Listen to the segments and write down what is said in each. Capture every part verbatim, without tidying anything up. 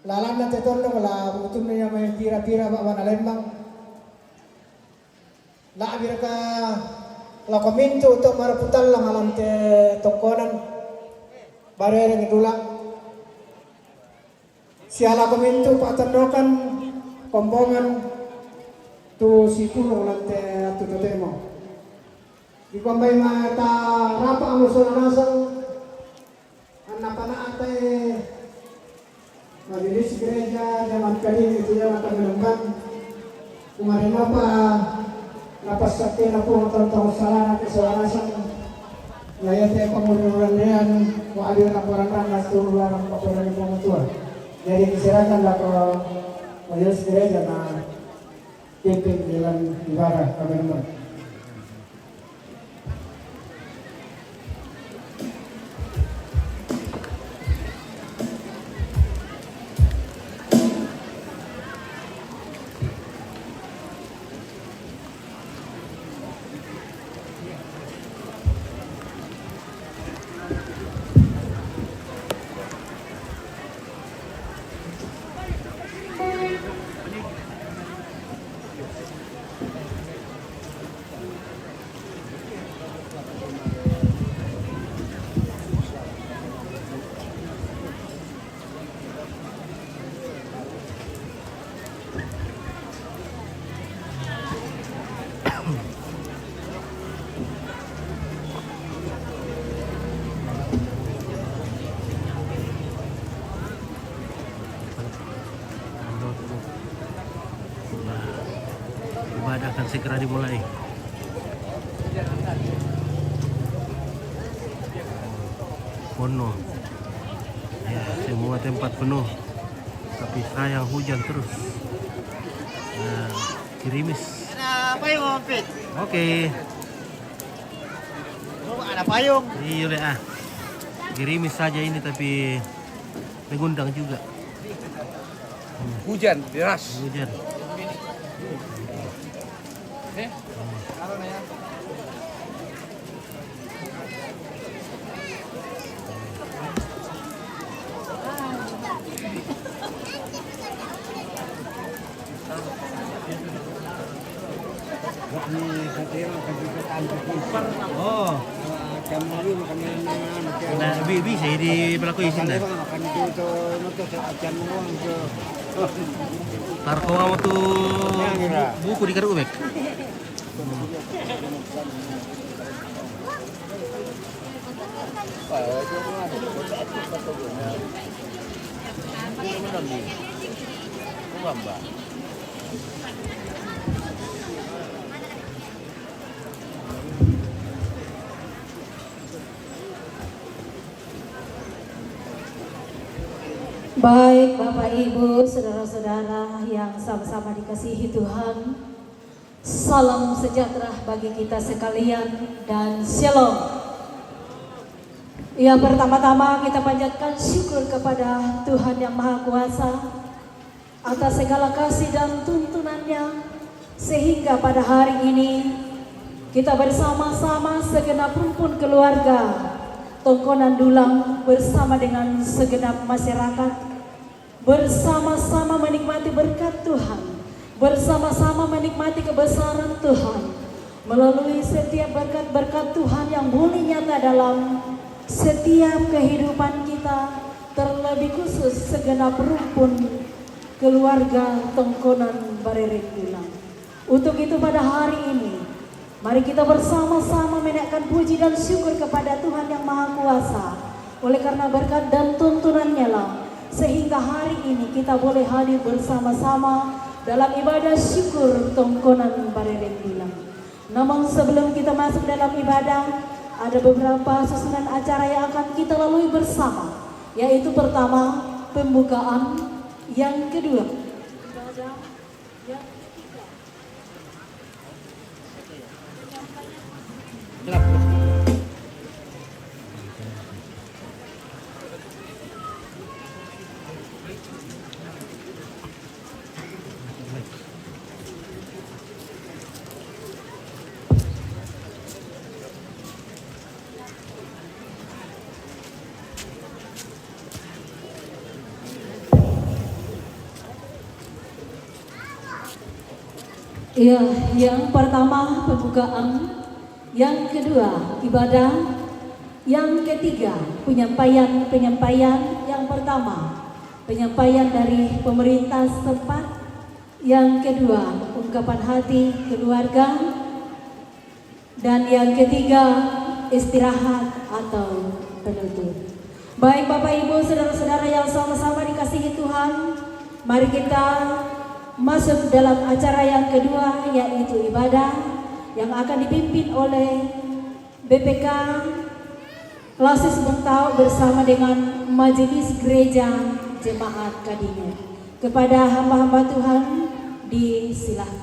Lalanna te tondok la butunna iya mai pira-pira ba wana lembang. La'biraka lako mintu to maraputallang alante tokkonan barereng dulang. Sialako mintu pa'tondokan kombongan tu sipulung lante attu totemo. Dikombai mata rapa amo sola nasang. Anna pana'tai majelis gereja jaman kadini tu jaman tagelembang. Kumarenopa napassakkena Puang tontong salana keselarasang. Yayate pengurus randean wa adil laporan rana seluruh larang paporan Puang Tua. Jadi diserahkan lah ke majelis gereja na pimpin dalam ibadah kami. Ibadah akan segera dimulai. Penuh. Ya, semua tempat penuh. Tapi sayang hujan terus. Ya, gerimis. Ada payung, Pit? Oke. Oh, ada payung. Iya, Le, ah. Gerimis saja ini, tapi mengundang juga. Hujan deras. Hujan. Oh. Nah, bi-, bisa di pelaku isin dah. Tarko mau tu buku di kerubek. Baik, Bapak, Ibu, saudara-saudara yang sama-sama dikasihi Tuhan, salam sejahtera bagi kita sekalian dan shalom. Ya, pertama-tama kita panjatkan syukur kepada Tuhan Yang Maha Kuasa atas segala kasih dan tuntunan-Nya, sehingga pada hari ini kita bersama-sama segenap rumpun keluarga Tongkonan Dulang bersama dengan segenap masyarakat bersama-sama menikmati berkat Tuhan, bersama-sama menikmati kebesaran Tuhan melalui setiap berkat-berkat Tuhan yang boleh nyata dalam setiap kehidupan kita, terlebih khusus segenap rumpun keluarga Tongkonan Barereng Dulang. Untuk itu, pada hari ini, mari kita bersama-sama menaikkan puji dan syukur kepada Tuhan Yang Maha Kuasa. Oleh karena berkat dan tuntunan-Nya lah, sehingga hari ini kita boleh hadir bersama-sama dalam ibadah syukur Tongkonan Barereng Dulang. Namun, sebelum kita masuk dalam ibadah, ada beberapa susunan acara yang akan kita lalui bersama, yaitu pertama, pembukaan, yang kedua, Iya, yang pertama pembukaan, yang kedua ibadah, yang ketiga penyampaian, penyampaian yang pertama penyampaian dari pemerintah setempat, yang kedua ungkapan hati keluarga, dan yang ketiga istirahat atau penutup. Baik Bapak Ibu, saudara-saudara yang sama-sama dikasihi Tuhan, mari kita masuk dalam acara yang kedua, yaitu ibadah yang akan dipimpin oleh B P K Klasis Bungtau bersama dengan Majelis Gereja Jemaat Kadinge. Kepada hamba-hamba Tuhan disilahkan.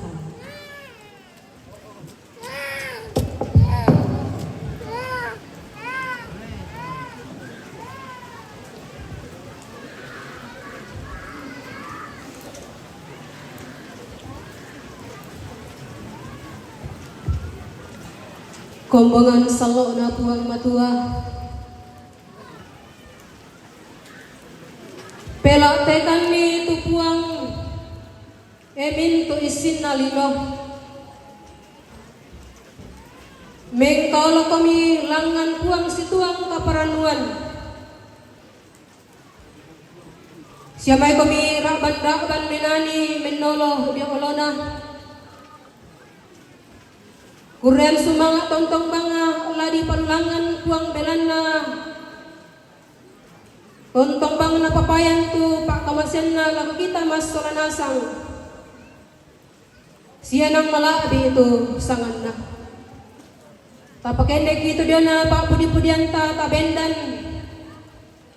Kombangan sallo'na Puang Matua. Pela'tekanni tu Puang, e mintu issinna lino. Mengkaolokomi langngan Puang situang kaparannuan. Sia maikomi ra'ban-ra'ban menani mennolo dio olona. Kurrean sumanga' tontong bangnga la dipallangngan Puang belanna tontong bangnga napapayan tu pa'kamaseanna lako kita massola nasang. Sia nang mala'bi tu sanganna. Tapakendeki tu diona pa'pudi-pudianta tabendan.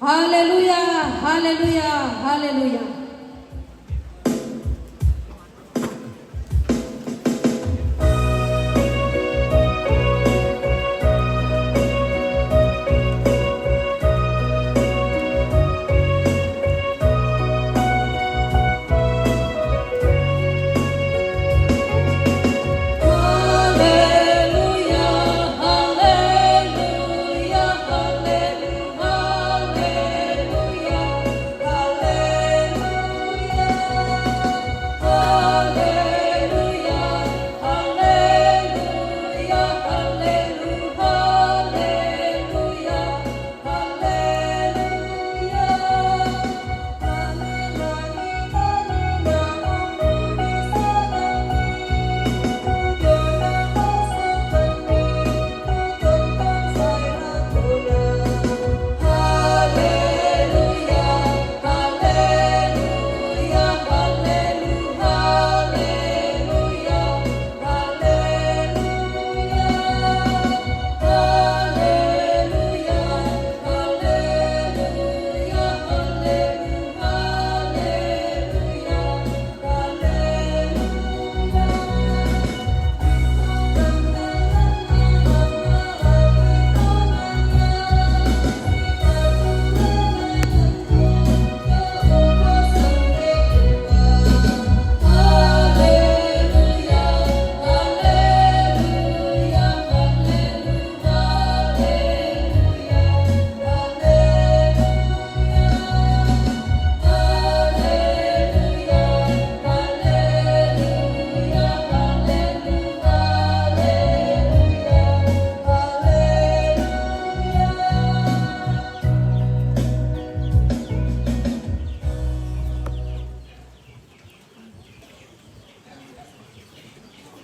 Haleluya, haleluya, haleluya.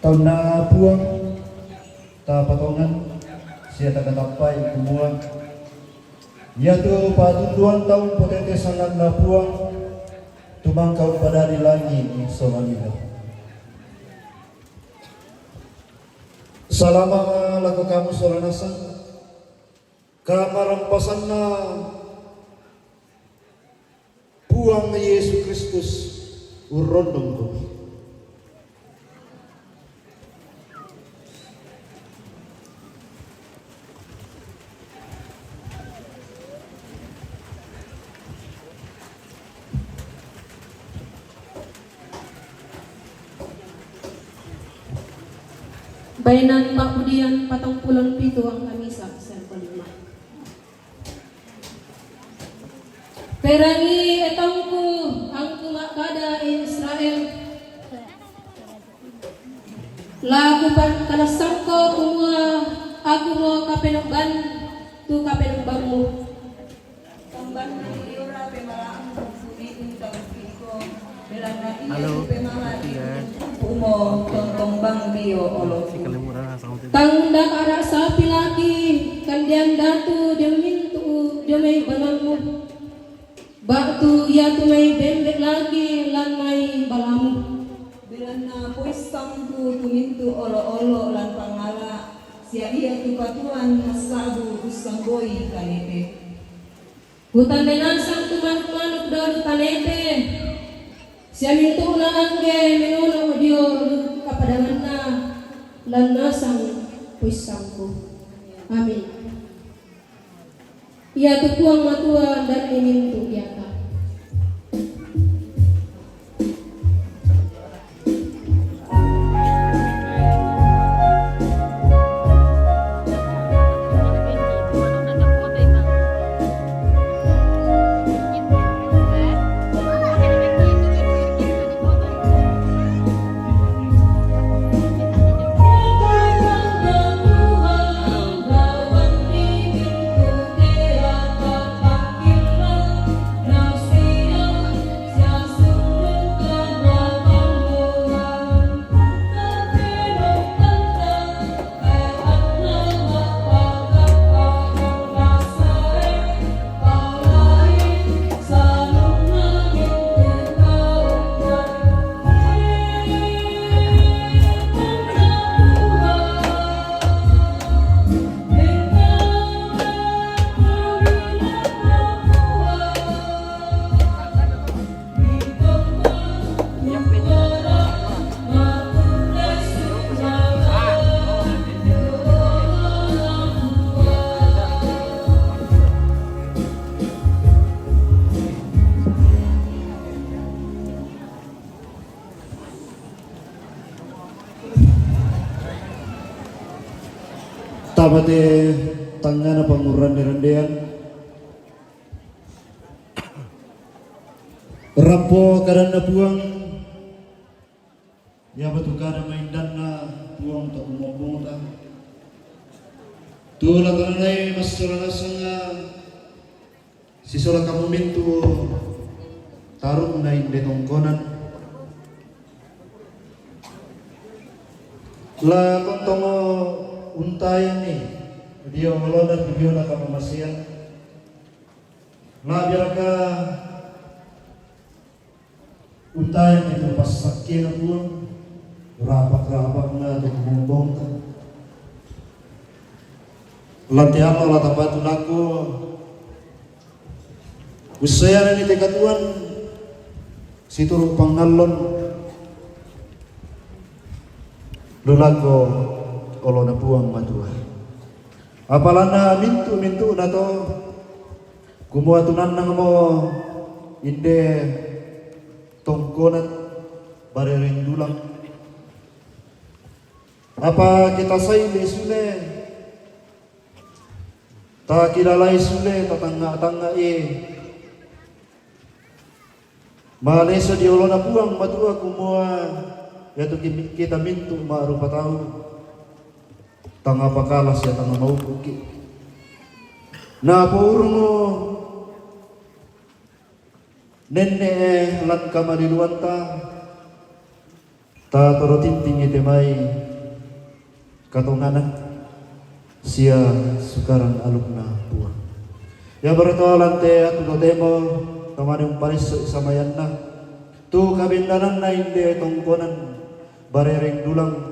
Taunna Puang tapatongan sia takatappai kumua, iatu patunduan tau potete sanganna Puang, tumangka umpadadi langi sola lino. Salama lako kamu sola nasang, kamarampasanna Puang Yesu Kristus urrondongkomi. Baenan pa'budian patangpulo pitu angka misa sangko lima. Perangi, e taungku, angku ma'kada, e Israel, La kupan kanassangko kumua aku mo kapenomban tu kapenombanmu. Tombanna iora pemalaang kumi'na taukkiko, belanna ia Halo. Kupemala Iya. Umo tontong bang dio olo. Si Kalimura sama tu. Tang dakara sapi lagi, kandian datu dio mintu dio mai balammu. Ba'tu iatu mai bembe lagi lan mai balamu. Belanna poissangku tu mintu olo-olo lan pangala, sia iatu patuan massabu ussanggoi tanete. Kutande nasang tu manuk-manuk dolu tanete, sia mintu'na angge menono dio kapadanganna lan nasang poissangku. Amin. Iatu Puang Matua dan mintu iata. Tama te tangngana pangurrande-randean. Rampo kadanna Puang, iapa tu kada maindanna Puang to umombongta. Tu la tananai massola nasanga sisola kamu mintu tarunna inde tongkonan. La kontongo untayanni dio olona tu diona kamamasean. Nabiaraka untayanni tu passakkena Puang, rapak-rapakna tu mombongta. Lante allo la tapatu lako, usseanani te katuoan situru pangallon lu lako olona Puang Matua. Apalana mintu-mintu'na to, kumua tunannangmo inde tongkonan barereng dulang. Apa kita saile sule, takilalai sule, tatangnga-tangngai. Maleso di olona Puang Matua kumua, iatu ki-, kita mintu ma'rupa tau, tang apakala sia tang maukuki. Napourungo nenne'e lan kamaliluanta, tatoro tintingi te mai katongana sia sukaran alukna Puang. Ia bertolan te atu totemo tamane umparesso samayanna tu kabendananna inde tongkonan barereng dulang.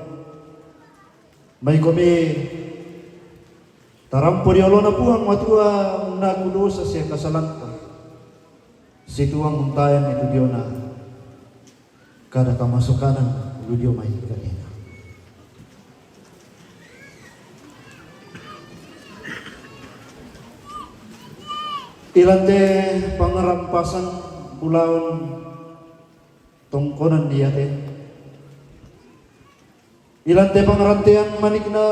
Maikomi tarampo di olona Puang Matua unnaku dosa sia kasalanta. Situang untayan itu diona kada kamasokanan lu dio mai kalena. Ilante pangarampasan bulaon tongkonan diate. Ilante pangarantean manikna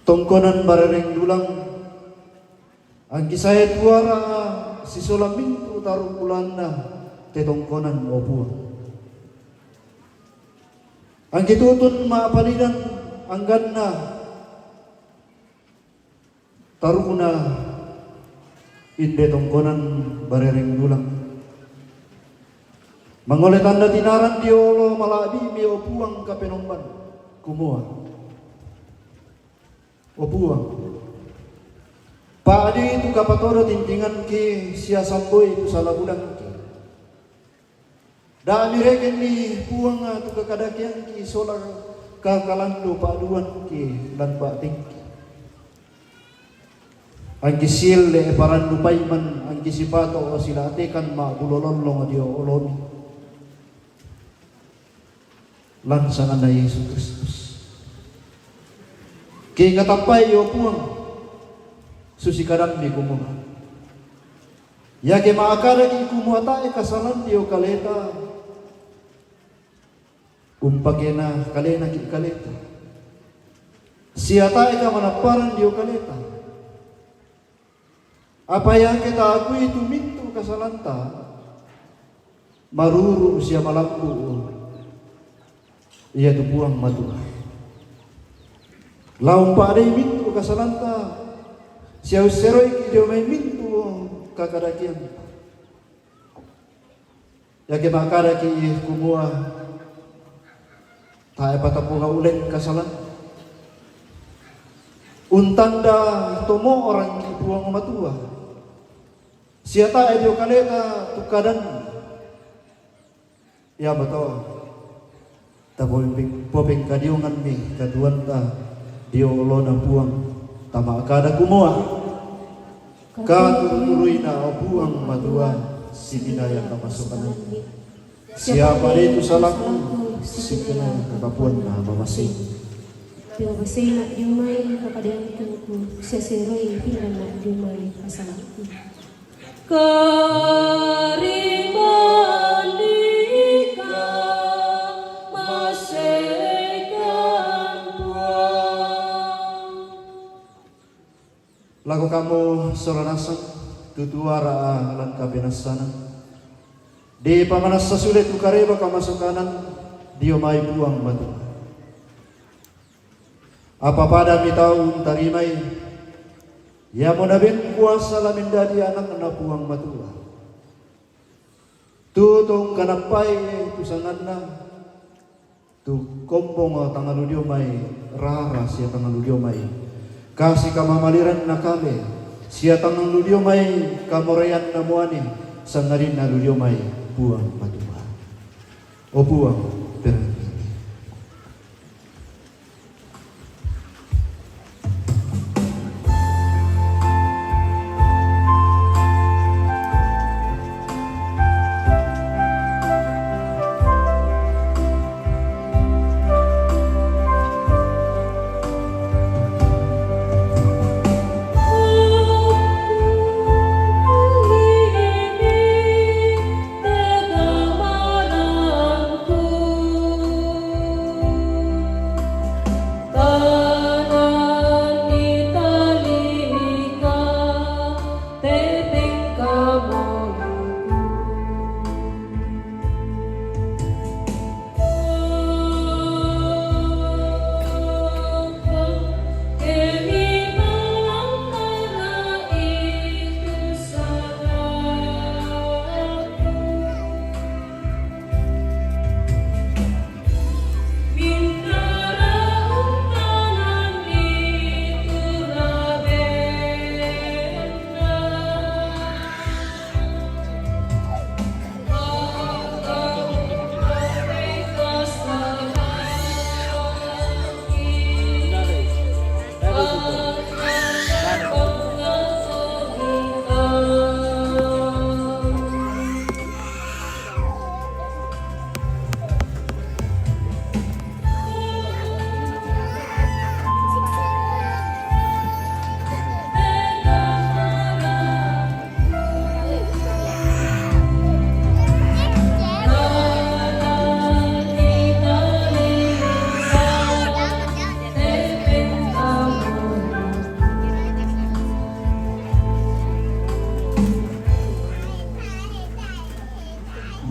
tongkonan barereng dulang, angkisae tuara sisola mintu tarumbulanna te tongkonan o Puang. Angki tutun ma'palidan angganna tarukna inde tongkonan barereng dulang. Mangole tanda tinaran diolo mala'bi'mi, o Puang, kapenomban, kumua: O Puang, pa'dei tu kapatodo tintinganki sia samboi tu sala budangki. Da' mirekenni, Puang, tu kakadakeangki sola kakalando pa'duanki lan ba'tengki. Angki sielle' parannu paiman, angki sipato' sila'tekan ma'bulo lollong dio olomi. Lan sanganna Yesu Kristus. Ke katappai, o Puang, susi kadammi kumua: Iake ma'kadaki' kumua tae' kasalan dio kaleta, umpakena kalenaki' kaleta, sia tae' kamanapparan dio kaleta. Apa iake ta'akui tu mintu' kasalanta, maruru' sia malambu' ia tu Puang Matua. La umpa'dei mintu' kasalanta, sia usseroiki' dio mai mintu' kakadakeanta. Iake ma'kadaki' kumua tae' patapogau' len kasalan, untanda tomo'orangki' Puang Matua, sia tae' dio kaleta tu kadanna. Iamoto tapopeng-, popengkadionganmi katuoanta dio olona Puang, tama'kada kumua: Katuru-turuina, o Puang Matua, siminaya kamasokananni. Sia pa'dei tu salaku, siminaya kakapuanna mamasei. Pemabasei na' dio mai kakadakeangku, sia seroi pindanna' dio mai kasalanku. Karimanni kamasekan Puang. Lako kamu sola nasang, tu tuara'a lan kapenassanan, dipamanassa sule tu kareba kamasokanan dio mai Puang Matua. Apa pada mitau untarimai, iamo naben kuasa la mendadi anakna Puang Matua. Tutungkanappai tu sanganna, tu kombong tangalu dio mai rara sia tangalu dio mai kasi kamamaliran nakale, sia tangalu dio mai kamorean namuane, sangadinna lu dio mai Puang Matua. O Puang, perangkimi.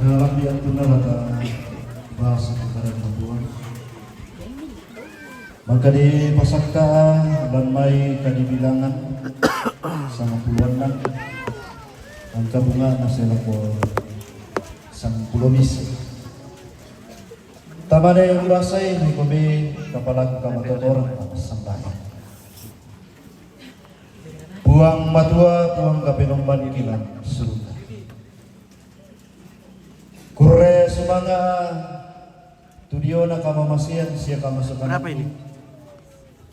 Dalam dia tu nalata bahasa kepada Tuhan. Angka di pasakta lan mai angka di Bilangan sangpulo onom, angka bungana sai lako sangpulo misa. Tama ni huhut i, nikomi kapalangka matotoran sambayang. Puang Matua, Puang kapenomban i lan surga. Kurre sumanga tu diona kamamasean sia kamasokan. Berapa ini?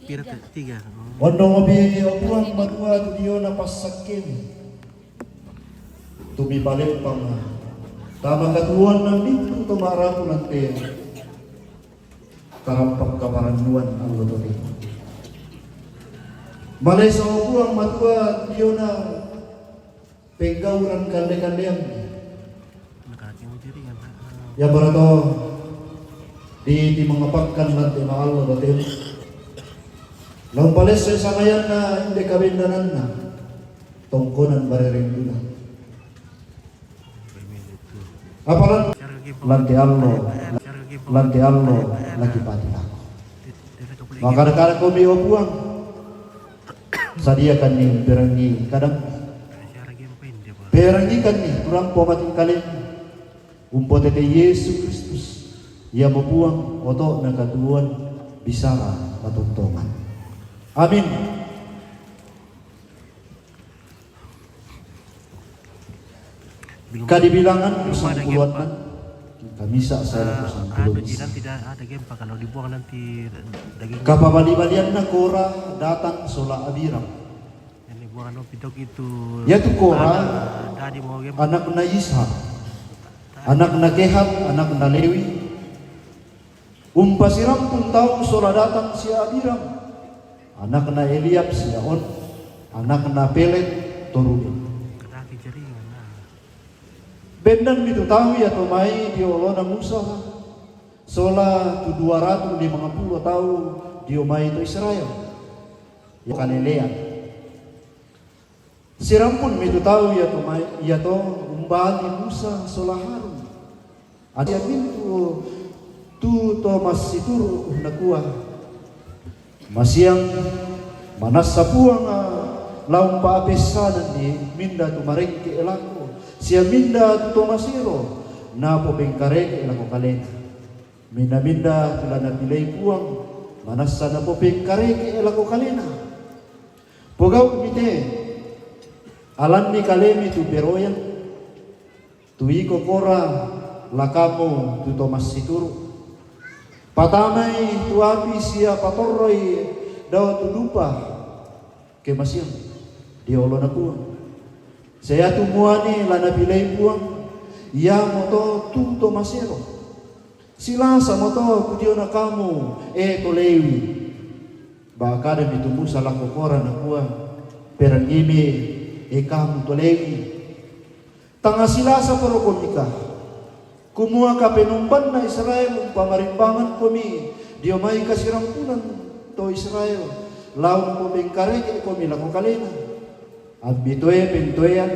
Pira te-, tiga. Oh. Ondong obi o Puang Matua tu diona passakken. Tu mipalempang tama katuoan nang mintu to marapu lan te tarampak kaparannuan allo totemo. Maleso o Puang Matua tu diona penggauran kalle-kallean. Ia barato di, di mangapakkan lan te maallo totemo. Laung palessoi sangayanna inde kabendananna tongkonan barereng dulang. Apalan lan te allo, lan te allo lagi pati lako. Maka kada-kada komi o Puang. Sadiakan ni perangi kadang. Perangikan ni kurang pomating kalian. Umpotete Yesus Kristus. Ia mo Puang oto na katuoan bisara patontongan. Amin. Angka di Bilangan sangpulo onom, angka misa sai lako sangpulo misa. Nanti dah ada gempa kalau dibuang nanti daging. Kapabali-balianna Kora, Datan, sola Abiram. Ini buang anu pitok itu. Ia tu Kora, anakna Ishar, anakna Kehat, anakna Lewi. Umpasirampun tau sola Datan sia Abiram, anakna Eliab sia on, anakna Pelet, toruin. Bendan mitu tau ia tomai di olona Musa, sola tu dua ratu limangpulo tau diomai to Israel. Ia kalelean. Sirampun mitu tau ia to mai, ia to umbali Musa sola Harun. Adi mintu tu to massituru nakua. Masiang manassa Puang la umpaapessanan ni minda tu marengke lako, sia minda tu to masero, napopengkareke lako kalena. Minda-minda tu la napilei Puang, manassa napopengkareke lako kalena. Pogau mite, alanni kalemi tu peroyan, tu iko Kora, la kamu tu to massituru. Patamai tu api sia patorroi dao tu dupa, kemasiang di olona Puang. Sai ia tu muane la napilei Puang, ia mo to tu to masero. Silasa mo to tu diona kamu, e to Lewi. Ba kada mitu Musa lako Kora nakua, perangimi, e kamu to Lewi. Tanga silasa poro komika. Kumua kapenombanna Israel umpamarimbangan komi, diomai kasirampunan to Israel, la umpopengkareke komi lako kalena. Ambi toe pentoean,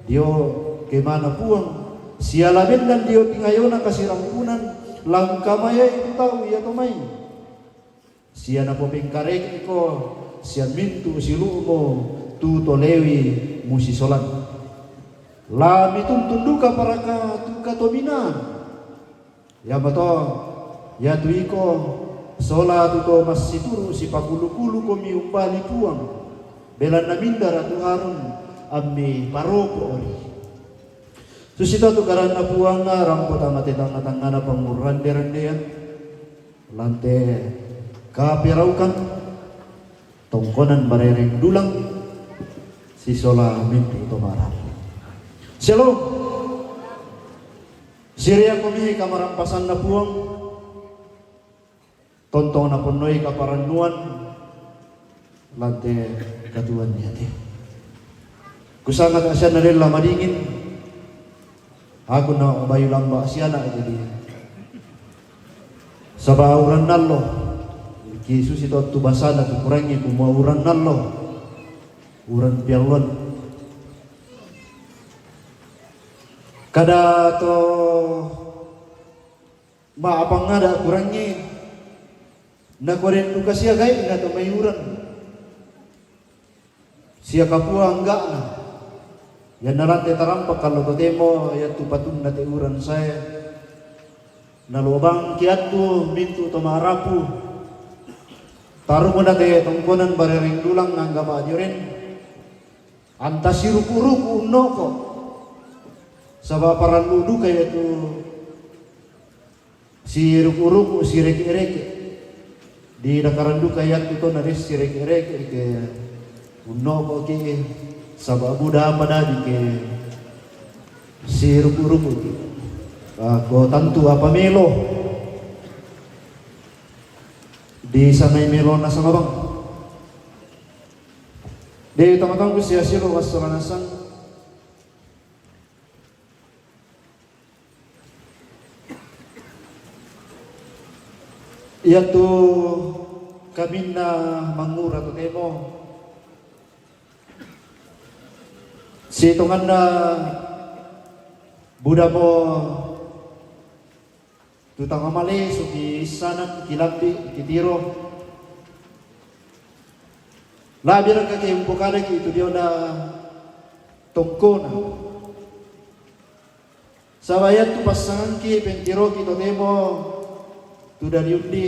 dio kemana Puang, sia la bendan dio tingayona kasirampunan, la ungkamayai tu tau ia tomai. Sia napopengkareke ko, sia mintu silu'mu tu to Lewi musisolan. La mituntun duka paraka tu katominaan. Ia mo to, ia tu iko, sola tu to massituru sipakulu-kulu komi umbali Puang. Belanna minda ra tu Harun, ammi paropo ori. Susito tu karanna Puang, rampo tama te tanga-tangana pangurrande-randean. Lante kaperaukan tongkonan barereng dulang sisola mintu to marari. Shalom. Siria komi kamarampasanna Puang. Tontong naponnoi kaparannuan. Lante katuoan ni ate. Kusangat asianna lella madingin. Aku na bayu lamba asiana jadi. Saba uran nallo. Ki susi to tu basana tu kurangi kumua uran nallo. Uran pialon. Kada to ma apangada kurangi. Nakoden duka sia gaibna to maiuran sia kapua angga'na. Ianna lan te tarampak allo totemo iatu patunna te uran sae. Nalobang kiattu mintu to marapu. Tarumuna te tongkonan barereng dulang nangga ba'dioren. Anta siruku-ruku unnoko. Saba parallu duka iatu siruku-ruku, sireke-reke. Di dakaran duka iatu to nades sireke-reke ke unnoko ke, saba buda apa dadi ke siruku-ruku ke. Ko tantu apa melo di sanai melo na sama bang. Di tama-tama ku sia silo wassalanasang. Iatu kaminna mangura totemo. Sitonganna buda mo tu tanga malesu ki issanan, ki lambi, ki tiro. Labi raka ke umpokadaki tu diona tongkona. Saba iatu passangangki pengkiroki totemo tu dadi undi.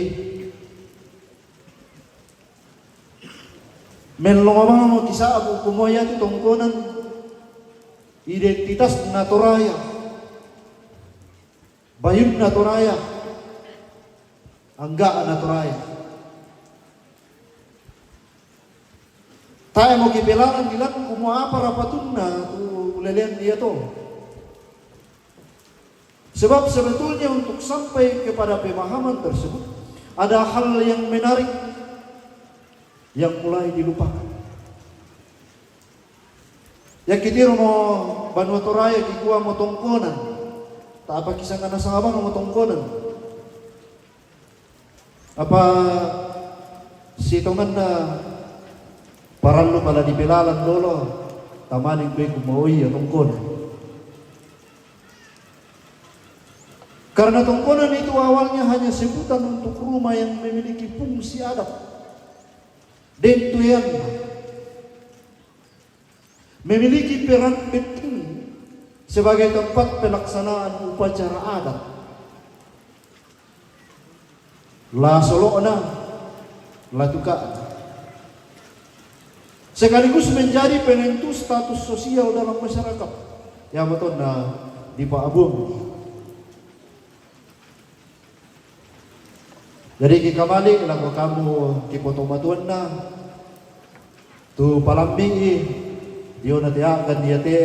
Mellong bangmo kisa'bu kumua iatu tongkonan identitasna Toraya. Bayunna Toraya, angga'na Toraya. Tae mo kipelalang dilan kumua apa rapatunna tu ulelean dia to. Sebab sebetulnya untuk sampai kepada pemahaman tersebut, ada hal yang menarik yang mulai dilupakan. Yakitiru mo banua Toraya kikua mo tongkonan. Ta'pa kisanga nasaba mo tongkonan. Apa sitonganna parallu pala dipelalang dolo, tamaning kue kumua iya tongkonan. Karena tongkonan itu awalnya hanya sebutan untuk rumah yang memiliki fungsi adat. Dentueanna memiliki peran penting sebagai tempat pelaksanaan upacara adat. La solo'na, la tuka'na. Sekaligus menjadi penentu status sosial dalam masyarakat. Ia matonna di Pak Abung. Jadi kikamali lako kamu kipotomatuanna tu palambi'i diona te a'gan iate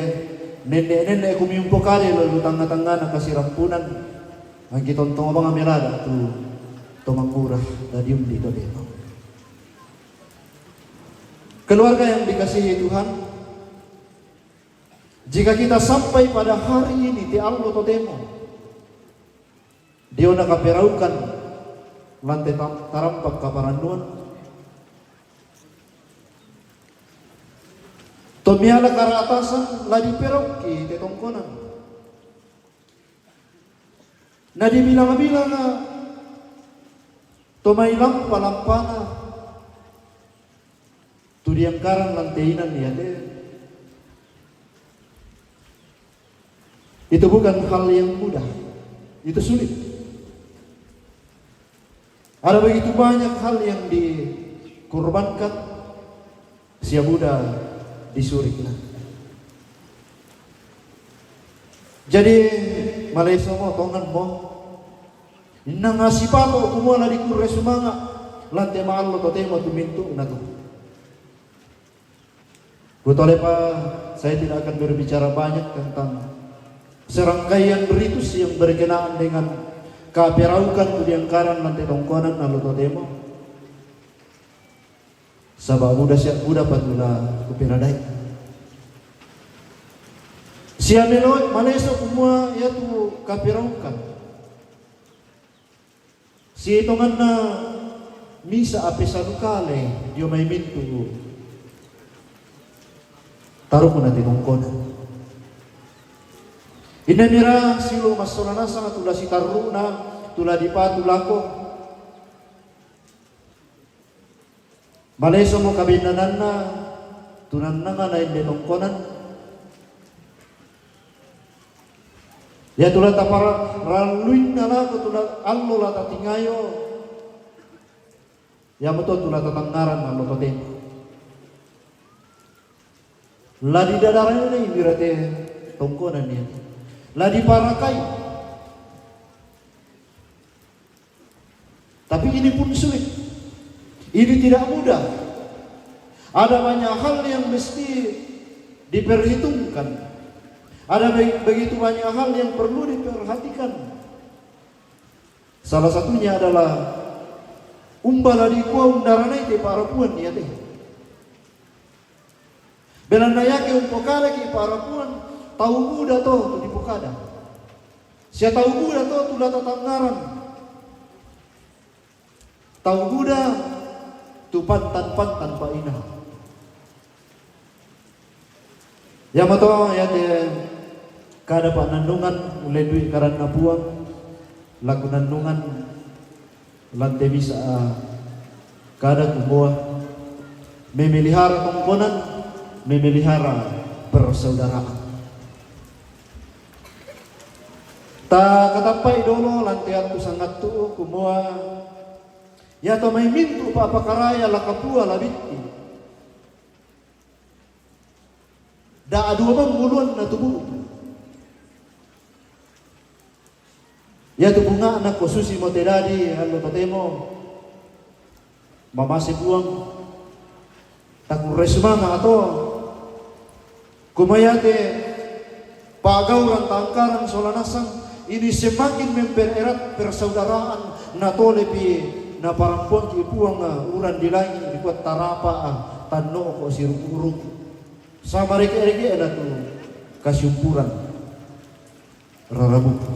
nenne'-nenne' kumiumpo kale lao lu tangnga-tangngana kasirampunan. Angki tontong bang melada tu to mangura dadi undi to demo. Keluarga yang dikasihi Tuhan, jika kita sampai pada hari ini te allo totemo diona kaperaukan lan te tam-, tarampak kaparannuan. To miala karatasan la diperauki te tongkonan. Na dibilang-bilang to mai lampa-lampana tu diangkaran lan te inan iate. Itu bukan hal yang mudah. Itu sulit. Ada begitu banyak hal yang dikorbankan sia buda di surikna. Jadi maleso mo, tongan mo. Innang asipato kumua la dikurre sumanga' lan te maallo totemo tu mintu'na tu. Kutolepa, saya tidak akan berbicara banyak tentang serangkaian ritus yang berkenaan dengan kaperaukan tu diangkaran lan te tongkonan allo totemo. Saba buda sia buda patula kuperadai. Sia melo maleso kumua iatu kaperaukan. Sitonganna misa ape salu kale dio mai mintu tarukuna te tongkonan. Inna mira silo massola nasang tu la sitarru'na, tu la dipatu lako. Maleso mo kabennananna, tu nannangana inde tongkonan. Iatu la taparalluinna lako tu la allo la tatingayo, iamoto tu la tatangngaran allo totemo. La didadarani birate tongkonan iate. La diparakai. Tapi ini pun sulit. Ini tidak mudah. Ada banyak hal yang mesti diperhitungkan. Ada be-, begitu banyak hal yang perlu diperhatikan. Salah satunya adalah umba la dikua undaranai te pa'rapuan iate. Belanna iake umpokadaki pa'rapuan, tau buda to tu dipokada. Sia tau buda to tu la tatangngaran. Tau buda tu pantan-pantan pa'inang. Iamoto iate kada pa'nannungan ulle dui kadanNa Puang, laku nannungan lan te misa, ah, kada kumua, memelihara tongkonan, memelihara persaudaraan. Takatappa'i dolo lan te attu sangattu kumua, iato mai mintu' pa'pakaraya la kapua la bitti. Da' dua bang buluanna tu bu'tu. Iatu bunga'na ko susimo te dadi allo totemo. Mamase Puang, takurre sumanga' to. Kumua iate pa'gauran ta'angkarang sola nasang, ini semakin mempererat persaudaraan, natolepi naparampuangki' Puang uran di langi', dikua tarapa' tanno'ko siruku'-ruku'. Samareke'-reke'na tu kasiumpuran rarabuku.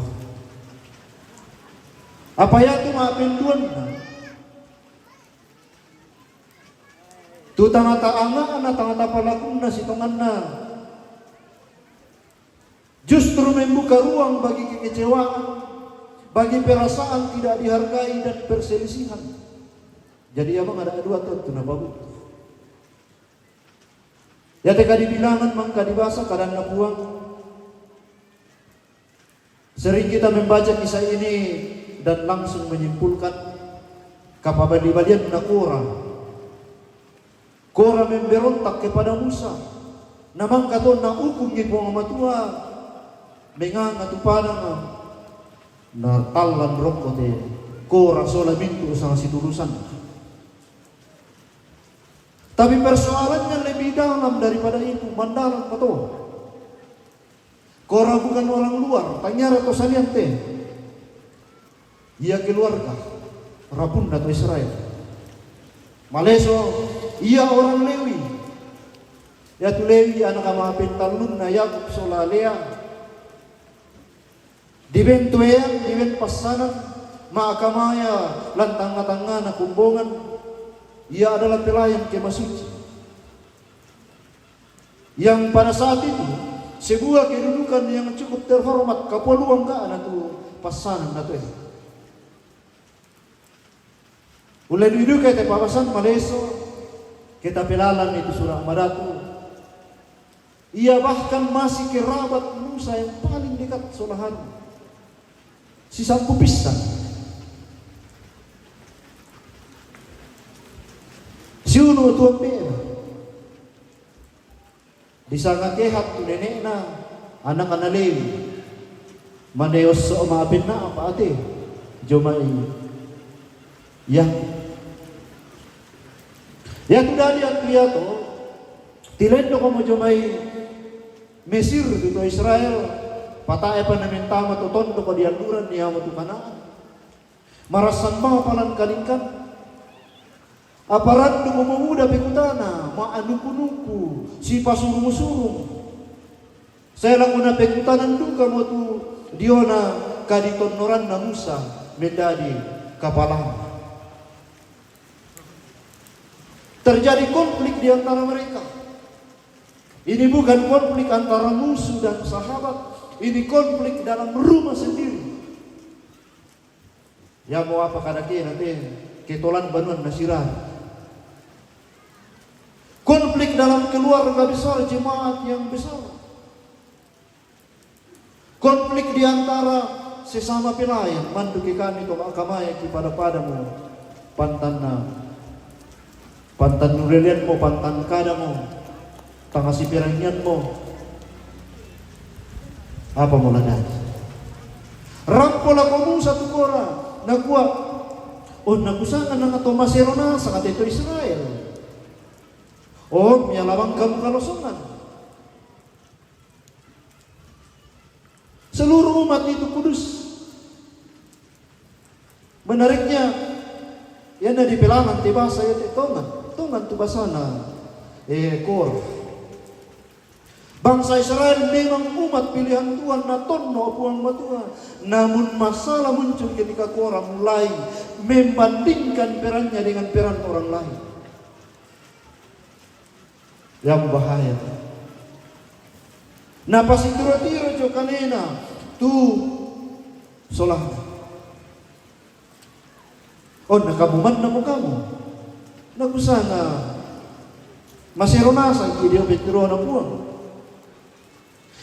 Apa iatu ma'penduanna, tu tangata-anga'na, tangata palakunna sitonganna, justru membuka ruang bagi kekecewaan, bagi perasaan tidak dihargai dan perselisihan. Jadi, ia mangada dua to tu napabutu. Iate kadibilangan mangka dibasa kadanNa Puang. Sering kita membaca kisah ini dan langsung menyimpulkan kapabali-balianna Kora. Kora memberontak kepada Musa. Na mangka to naukungi Puang Matua, menganga tu padang, natallang rokko te Kora sola mintu' sanga siturusan. Tapi persoalannya lebih dalam daripada itu, mandalam pa to. Kora bukan orang luar, tangiara to saliante. Ia keluarga, rapunna to Israel. Maleso, ia orang Lewi. Iatu Lewi ana' ma'pentallunna Yakub sola Lea. Diben toeang, diben passanan, ma'kamaya lan tangnga-tangngana kombongan, ia adalah pelayan kemah suci. Yang pada saat itu, sebuah kedudukan yang cukup terhormat, kapua luang ga'na tu passanan natoe. Ulle dui duka te pa'basan maleso, ke tapelalami tu Sura' Madatu. Ia bahkan masih kerabat Musa yang paling dekat sola Harun. Sisampu pissan. Siulu' tu ambe'na. Disanga Kehat tu nene'na, anakna Lewi. Mane osso' ma'penna'pa' te jomai Yakub. Iatu dadi attu iato, tilendokomo jomai Mesir tu to Israel, pata'epa namentama to tondoko dialluran iamotu Kanaan. Marassan bapa lan kalingkan. Apa randumo muda pekutana, ma'nuku-nuku, sipasuru-suru. Sae lako napekutanan dukamo tu diona kaditonnoranna Musa mendadi kapalana. Terjadi konflik di antara mereka. Ini bukan konflik antara musuh dan sahabat, ini konflik dalam rumah sendiri. Iamo apa kadakena te, ketolan banuanna sirari. Konflik dalam keluarga besar jemaat yang besar. Konflik di antara sesama pelayan, mandu ki kami to ma'akamaya ki pada-padamu, pantanna, pantan nurelianmu, pantan kadamu, tangasi perangianmu. Apa mo ladani? Rampo lako Musa tu Kora, nakua, "Oh, nakusanga nanga to masero nasang ate to Israel. Oh, mialabang kamu kalosongan. Seluruh umat itu kudus." Menariknya, ya, na di pelalan te basa ya te tongan, tongan tu basana, eh, Kora. Bangsa Israel memang umat pilihan Tuhan, na tonno Puang Matua. Namun masalah muncul ketika Kora mulai membandingkan perannya dengan peran orang lain. Yang bahaya. Na pasitiro-tiro jo kalena tu solana. Oh, na kamu manna mo kamu. Nakusanga masero nasang ki dio pettirona Puang.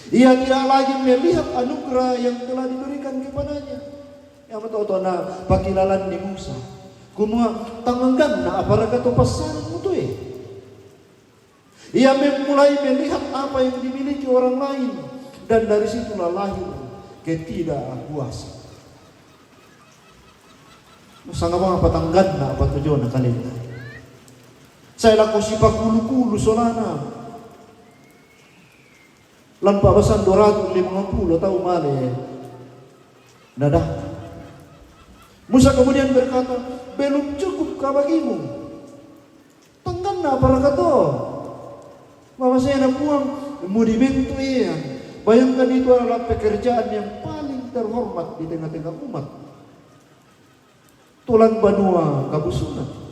Ia tidak lagi melihat anugerah yang telah diberikan kepadanya. Yang betul-betul na pakilalan ni Musa. Kumua, tangganna apa raka to passanan mutu e. Ia mem-, mulai melihat apa yang dimiliki orang lain, dan dari situlah lahir ketidakpuasan. Sanga manga patangganna apa tojona kalena. Sai lako sipakulu-kulu solana. Lampa basan dua ratus lima puluh tau male. Nada. Musa kemudian berkata, "Belum cukupkah bagimu? Tangganna apa raka to? Mamasena Puang, mo dibentuk ia." Bayangkan, itu adalah pekerjaan yang paling terhormat di tengah-tengah umat. Tulang banua kabusungan.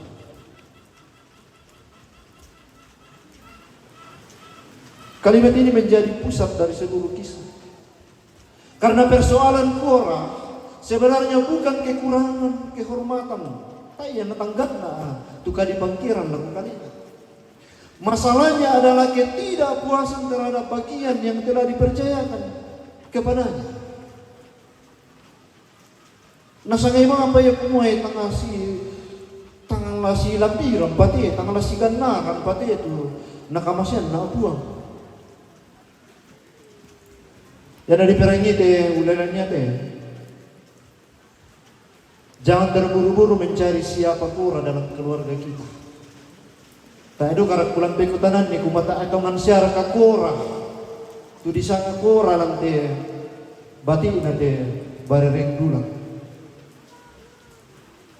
Kalimat ini menjadi pusat dari seluruh kisah. Karena persoalan Kora sebenarnya bukan kekurangan kehormatan, tai yang tangganna tu kadipangkeran lako kalena. Masalahnya adalah ketidakpuasan terhadap bagian yang telah dipercayakan kepadanya. Nasangai mapa ia kumua e, tangasi, tangasi lambiran pate, tangasi gannaran pate tu nakamaseanna Puang. Ia na diperangi te, ulelania te. Jangan terburu-buru mencari siapa Kora dalam keluarga kita. Taedo karakkulan pekutanan ni kumata atongan siara ka Kora. Tu disanga Kora lan te batina te barereng dulang.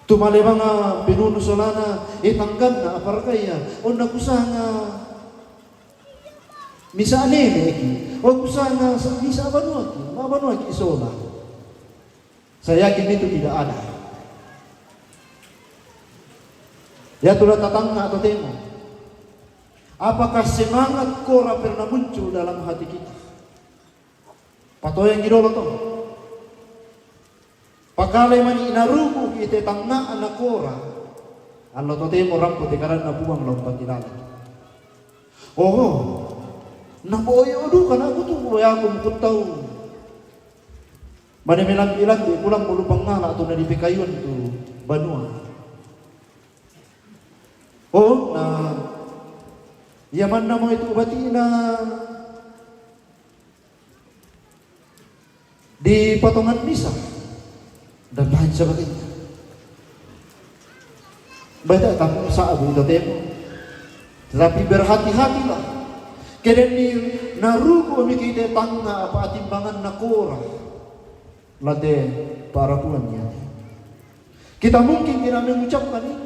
Tu male manga pinunu solana, e tangganna apa raka ia, onna kusanga misa nene ki, o kusanga sa-, misa banua ki, ma banua ki sola. Saya yakin itu tidak ada. Ya, tulah tatangnga totemo. Apakah semangat Kora pernah muncul dalam hati kita? Patoyang i dolo to. Pakale mani naruku i te tangnga'na Kora. Allo totemo rampo te kadanna Puang lao pakilala. Oh, naboyo duka na kutu boyaku mukuttau. Mane melambi-lambi pulang mulu pangala tu na dipekayuan tu banua. Oh, na ia manna mo itu batina di patongan misa dan lain sebagainya. Baik, tak tahu saat itu temo. Tetapi berhati-hatilah. Kedenni naruku miki te tangnga apa atimbangan na Kora. Late parapuan ya. Kita mungkin tidak mengucapkan itu.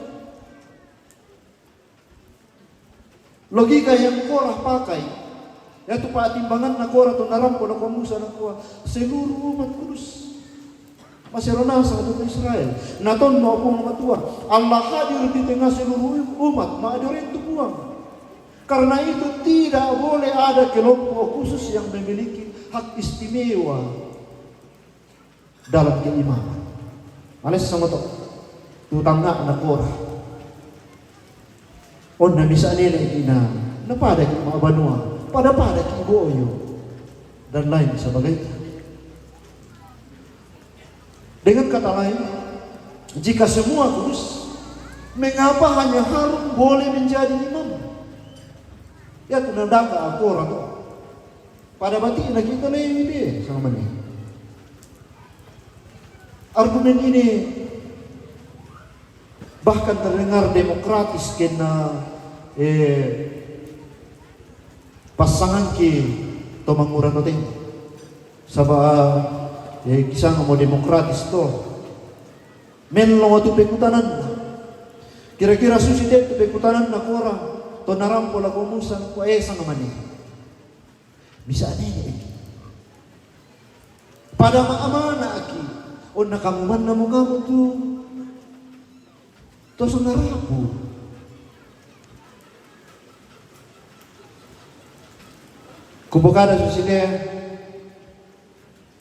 Logika yang Kora pakai, yaitu patimbangan na Kora tu narampo na Musa nakua, seluruh umat kudus. Masero nasang tu Israel. Na tonno Puang Matua. Allah hadir di tengah seluruh umat. Ma'adore tu Puang. Karena itu tidak boleh ada kelompok khusus yang memiliki hak istimewa dalam keimaman. Males sama to. Tu tangnga'na Kora. On na misa' nene' ki' na, na pada ki' ma'banua, pada-pada ki' bo'oyo, dan lain sebagainya. Dengan kata lain, jika semua kurus, mengapa hanya Harun boleh menjadi imam? Ya, tu nandang ka akora to. Pada bati' na kita lei dia sama ni. Argumen ini bahkan terdengar demokratis kena, eh, pasangan ki to mangura to te. Saba', eh, kisah mo demokratis to. Mello tu pekutananna. Kira-kira susi te tu pekutananna kora to narampo lako Musa, ko e sama ni. Misa' nene' ki'. Pada ma'amana' ki'. On na kamu manna mo kamu tu to sangarapu. Kupokada susi te,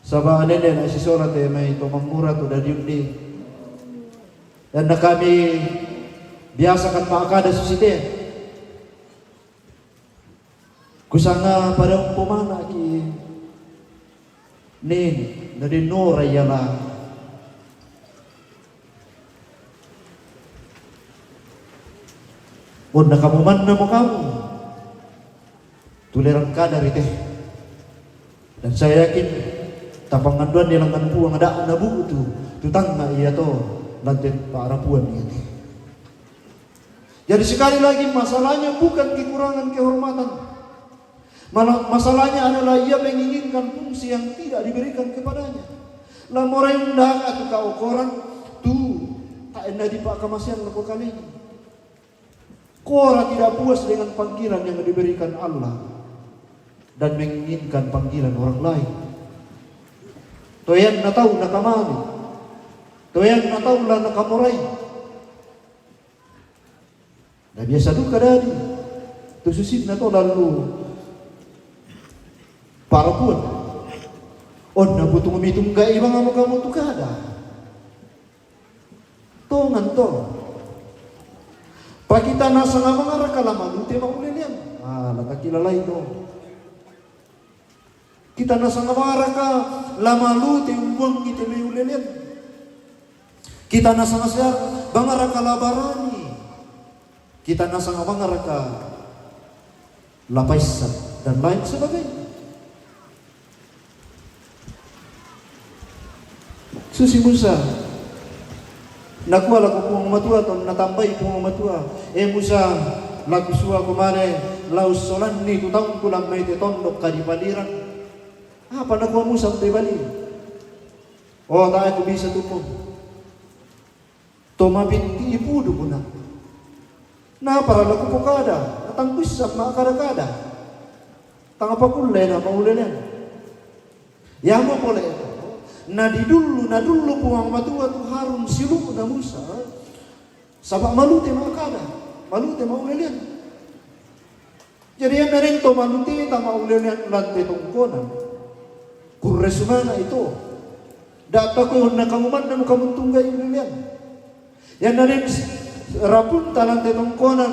saba' nene' na sisola te mai to mangura tu dadi undi. Dan na kami biasa kan ma'akada susi te. Kusanga pada umpamana ki' nene' na dinora iala. On na kamu manna mo kamu tu leran kada ri te. Dan saya yakin tapanganduan di langan Puang ada' na bu'tu tu tangnga' iya to lan te pa'rapuan iya te. Jadi sekali lagi, masalahnya bukan kekurangan kehormatan. Mala-, masalahnya adalah ia menginginkan fungsi yang tidak diberikan kepadanya. La morai undangan tu ka'akoran tu ta'enna dipa'kamasean lako kalena. Kora tidak puas dengan panggilan yang diberikan Allah dan menginginkan panggilan orang lain. Toyan na tau na kamari. Toyan na tau la na kamorai. Na biasa duka dadi tu susinna to lalu parapuan. On na butung mitungga' i bang amo kamu tu kada. Tongan to. Pakita nasanga bang araka la malute ma'ulelean. Ah, la takilalai to. Kita nasanga bang araka la malute umbuangi te mai ulelean. Kita nasanga sia bang araka la barani. Kita nasanga bang araka la paissan dan lain sebagainya. Susi Musa, nakua lako Puang Matua, to natambai Puang Matua, "E Musa, la kusua ko male la ussolanni tu taungku lan mai te tondok kadipaliran." Apa nakua Musa te bali? "O, tae' kubisa tu ko. To mabinti'i pudu kuna. Napara la kupokada, na tang kuissan ma'kada-kada. Tang apa kulle na maulelean." Iamo pole to, na didullu, nadullu Puang Matua tu Harun siulu'na Musa, saba' malute ma'kada, malute maulelean. Jadi ianna den to malute tama ulelean lan te tongkonan, kurre sumanga' i to. Da' takuihon na kamu manna mo kamu tungga' i ulelean. Ianna den rapunta lan te tongkonan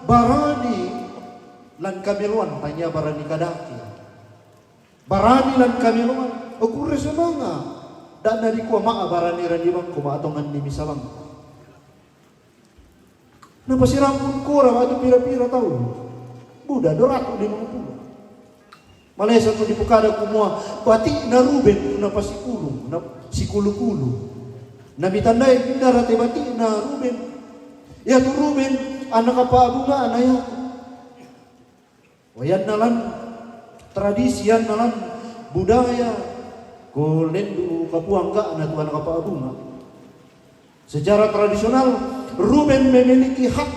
barani lan kameloan, tania barani kadake. Barani lan kameloan, o kurre sumanga'. Da' nadikua ma'a barani rani bangko, ma'a tonganni misa bangko. Napasirampun kora ba'tu pira-pira taun. Buda, dua ratus lima puluh. Malesa tu dipokada kumua, bati'na Ruben tu napasikulung, na-, sikulu-kulu. Namitandai bindara te bati'na Ruben. Iatu Ruben, ana' kapa'bunga'na Yakub. Wa ianna lan tradisi, ianna lan budaya, ko lendu' kapuang ga'na tu ana' kapa'bunga'. Secara tradisional, Ruben memiliki hak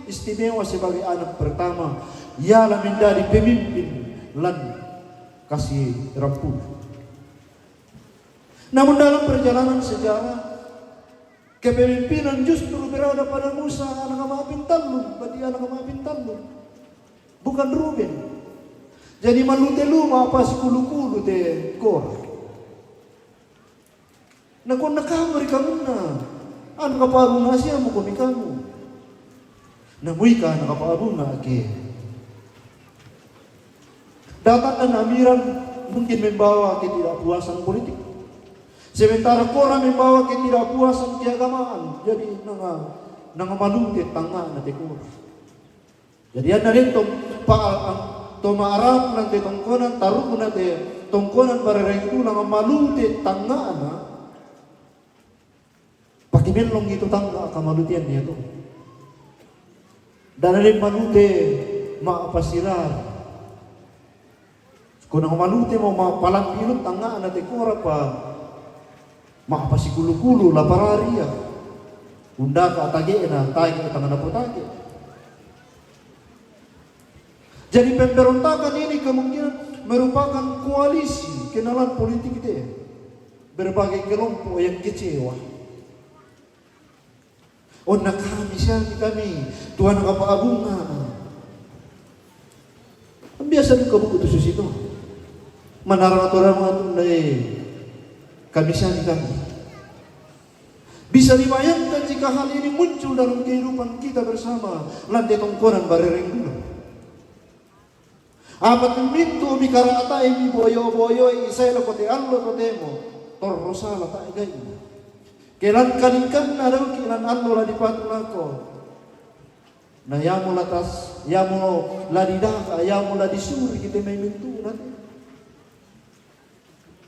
istimewa sebagai anak pertama, ialah menjadi pemimpin lan kasi rampuna. Namun dalam perjalanan sejarah, kepemimpinan justru berada pada Musa, ana' kama'pintallun, bati' ana' kama'pintallun. Bukan Ruben. Jadi malute luma' pasikulu-kulu te Kora. Nakua na kamu ri kamunna, ana' kapa'bunga' sia muko mi kamu. Namuika nakapa'abunga ke. Datang dan amiran mungkin membawa ketidakpuasan politik. Sementara kora membawa ketidakpuasan keagamaan. Jadi nanga, nanga malute tangnga'na te kora. Jadi anna den to pa, to ma'arap nante tongkonan, tarukna te tongkonan barereng tu nanga malute tangnga'na. Pakimellong itu tangga kamalutean ia tu. Dan ada malute ma'pasirar. Kona malute mo ma'palambilun tangnga'na te kora pa ma'pasikulu-kulu la parari ia. Undaka tage'na, tage tangana po tage. Jadi pemberontakan ini kemungkinan merupakan koalisi kenalan politik itu. Berbagai kelompok yang kecewa. Onna kami siami kami, Tuhan kapa'abunga. Biasa duka buku tu susi tu. Manarang aturan mengatu ndai kami siami kami. Bisa dibayangkan jika hal ini muncul dalam kehidupan kita bersama, lante tongkonan barereng dulu. Apa tu mintu mikara'tai miboyo-boyoi isai lako te allo totemo, torro sala ta'gai'na. Kelan kalingkanna dauki lan allo la dipatu lako. Na iamo la tas, iamo la didaka, iamo la disuri kite mai mintu nate.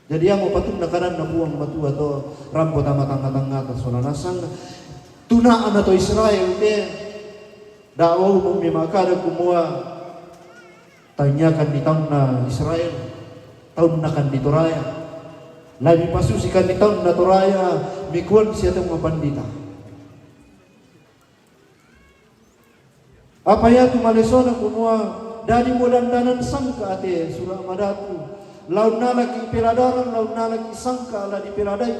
Jadi iamo patunna kadanna Puang Matua to rampo tama tangnga-tangngata sola nasang tuna'na to Israel te. Da'wau mummi ma'kada kumua, tangiakan di taunna Israel, taunnakan di Toraya. Labi pasusikan di taunna Toraya, mikuan sia taunga pandita. Apa iatu malesona kumua, dadi mo dandanan sangka ate sura' madatu, laun nalaki peladaran, laun nalaki sangka la dipeladai.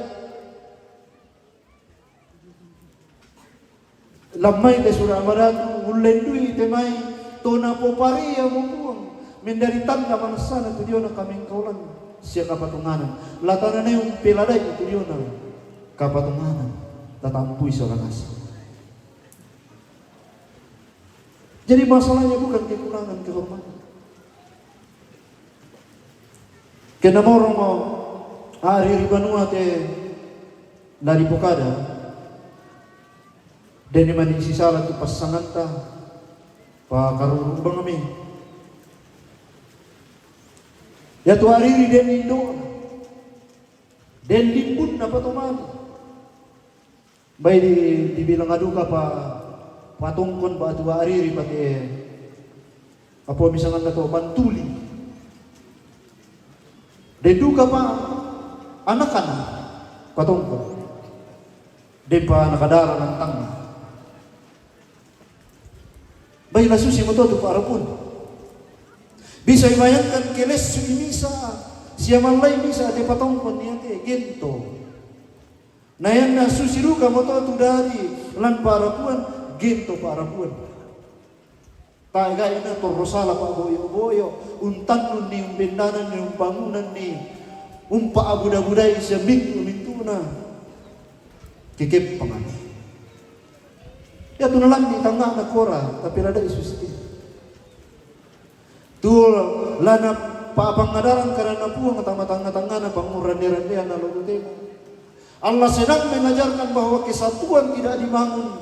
Lammai te sura' madatu, ullendui te mai, to napoparea mo Puang, mendari tanda manassana tu diona kamengkaulan sia kapatonganan, la tananai umpeladai tu diona kapatonganan, tatampui sola nasang. Jadi masalahnya bukan kekurangan kehormatan. Kena morong mo ari ri banua te la dipokada, deni mani sisala tu passanganta, pakaruru bangmi. Iatu ari ri deni indo, den limbunna patomani. Bai di, dibilang aduka pa, patongkon ba atu ariri pake apa misalna to bantuli. Den duka pa anakan patongkon. Den pa nakadara nantangna. Bai la susi mo to tu pa'rapuan. Bisa ibayangkan ke lessu i misa, sia mallai misa te patongkon iate gento. Na ianna susi duka mo to tu dadi lan pa'rapuan, gento pa'rapuan. Tae gaina torro sala pa'boyo-boyo, untannunni, umbendananni, umbangunanni, umpa'abuda-budai sia mintu-mintuna. Kekeppangani. Iatu nalambi tangngana kora, tapi ladai susi. Tu lana pa'pangadaran kadanna Puang tama tangnga-tangngana pangurrande-randean allo totemo. Allah sedang mengajarkan bahwa kesatuan tidak dibangun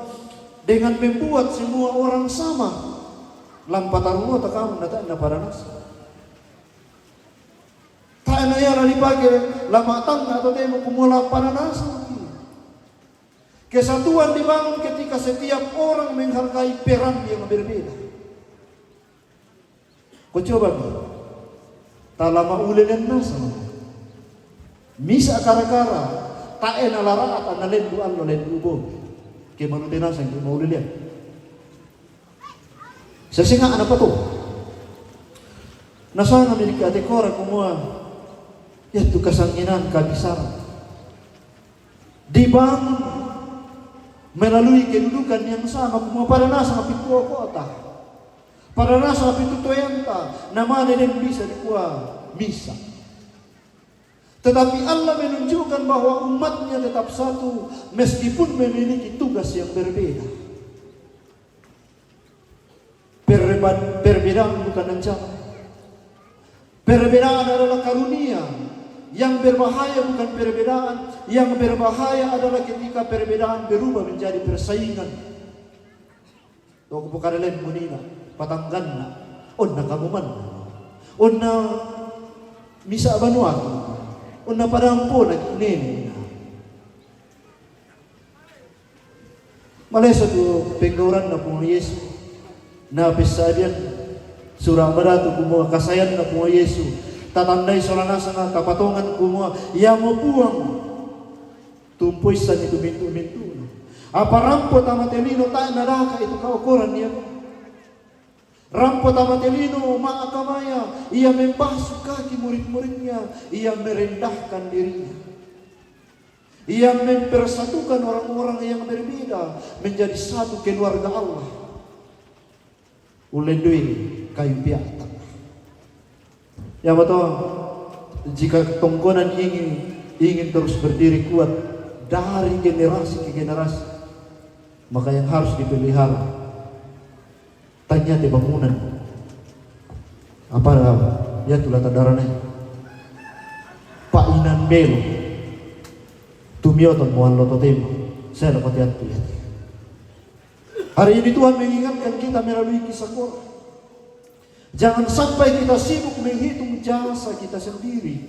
dengan membuat semua orang sama. Lampa taruo takamu na ta'na paranasa. Ta'na ia la dipake lama tangnga totemo kumua la paranasa. Kesatuan dibangun ketika setiap orang menghargai peran yang berbeda. Ko coba mi, talama ulelean nasang. Misa kara-kara, ta'e na la ra'at anna lendu allo lendu bo. Ke manute nasang ke maulelean. Sasenga'na pato. Nasanga milik ate kora kumua, iatu kasanginan kabisaran. Dibangun melalui kedudukan yang sama, kumua pada nasang pitu kota, pada nasang pitu toyanta, namane den bisa dikua misa. Tetapi Allah menunjukkan bahwa umatnya tetap satu meskipun memiliki tugas yang berbeda. Perbedaan bukan ancaman. Perbedaan adalah karunia. Yang berbahaya bukan perbedaan, yang berbahaya adalah ketika perbedaan berubah menjadi persaingan. Toko pokadalen munina, patangganna, onna kamumanna, onna misa banuaki, onna padampona kinenena. Maleso tu penggauranna Puang Yesu. Na pessabian sura madatu kumua kasayanna Puang Yesu. Tatandai sola nasanga kapatongan kumua, iamo Puang tumpoissanni tu mintu-mintuna. Apa rampo tamate lino tae nadaka itu kaokoran ia. Rampo tamate lino ma'akamaya, ia membasu kaki murid-muridnya, ia merendahkan dirinya. Ia mempersatukan orang-orang yang berbeda menjadi satu keluarga Allah. Ulendui kayu piata. Ya betul. Jika tongkonan ingin ingin terus berdiri kuat dari generasi ke generasi, maka yang harus dipelihara tanya te bangunan. Apa ya tu lata darane? Pak inan belo. Tumioton muallo totemo. Saya dapat ya tu ya. Hari ini Tuhan mengingatkan kita melalui kisah Korah. Jangan sampai kita sibuk menghitung jasa kita sendiri.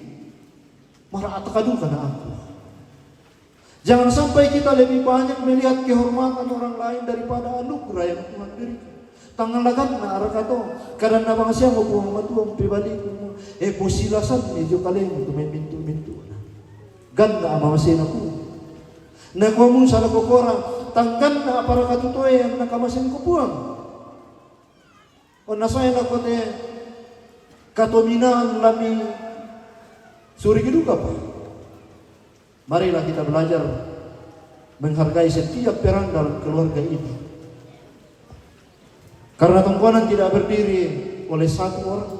Mara atakaduka na aku. Jangan sampai kita lebih banyak melihat kehormatan orang lain daripada anugerah yang Tuhan berikan. Tangalaganna arakato, kadanna bangsiamu Puang Matua mpebaliku, e posilasanni jo kalemu tu memmintu-mintuna. Ganna amamasena Puang. Nakua Musa lako Korah, tangganna aparaka tutoe anna kamasengku Puang. Onna sae lako te katominaan lami surigi duka pa. Marilah kita belajar menghargai setiap peran dalam keluarga ini. Karena tongkonan tidak berdiri oleh satu orang.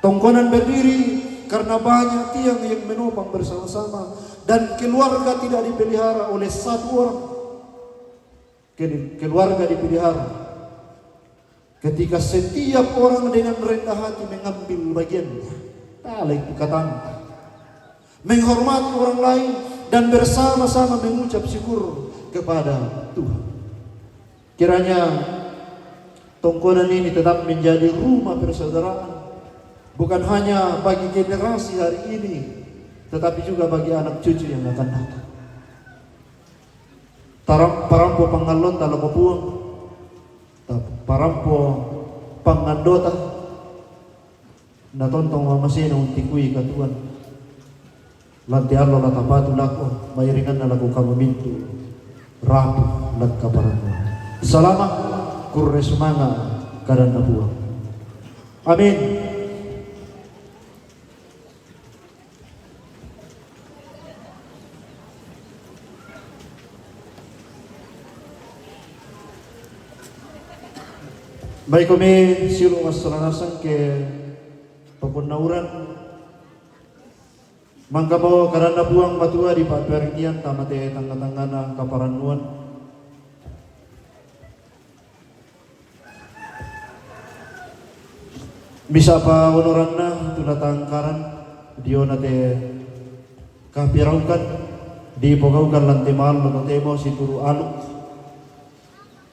Tongkonan berdiri karena banyak tiang yang menopang bersama-sama dan keluarga tidak dipelihara oleh satu orang. Kel- Keluarga dipelihara ketika setiap orang dengan rendah hati mengambil bagiannya. Tale itu katanta. Menghormati orang lain dan bersama-sama mengucap syukur kepada Tuhan. Kiranya tongkonan ini tetap menjadi rumah persaudaraan, bukan hanya bagi generasi hari ini, tetapi juga bagi anak cucu yang akan datang. Taram- parampo pangallonta lako Puang, ta- parampo pangandota, natontong mamasena untikui katuoan. Lan te allo la tapatu lako, mairinganna lako kamu mintu, rapu lan kaparannuan. Salama, kurre sumanga, kadanna Puang. Amin. Baik, kami siulu wassalanasang ke papun nauran. Mangkamo kadanna Puang Matua di pa'pearengkian tamate tangnga-tangngana kaparannuan. Misa'pa onoranna tu natangkaran diona te kapiraukan, dipogaukan lan te maallo totemo situru' aluk,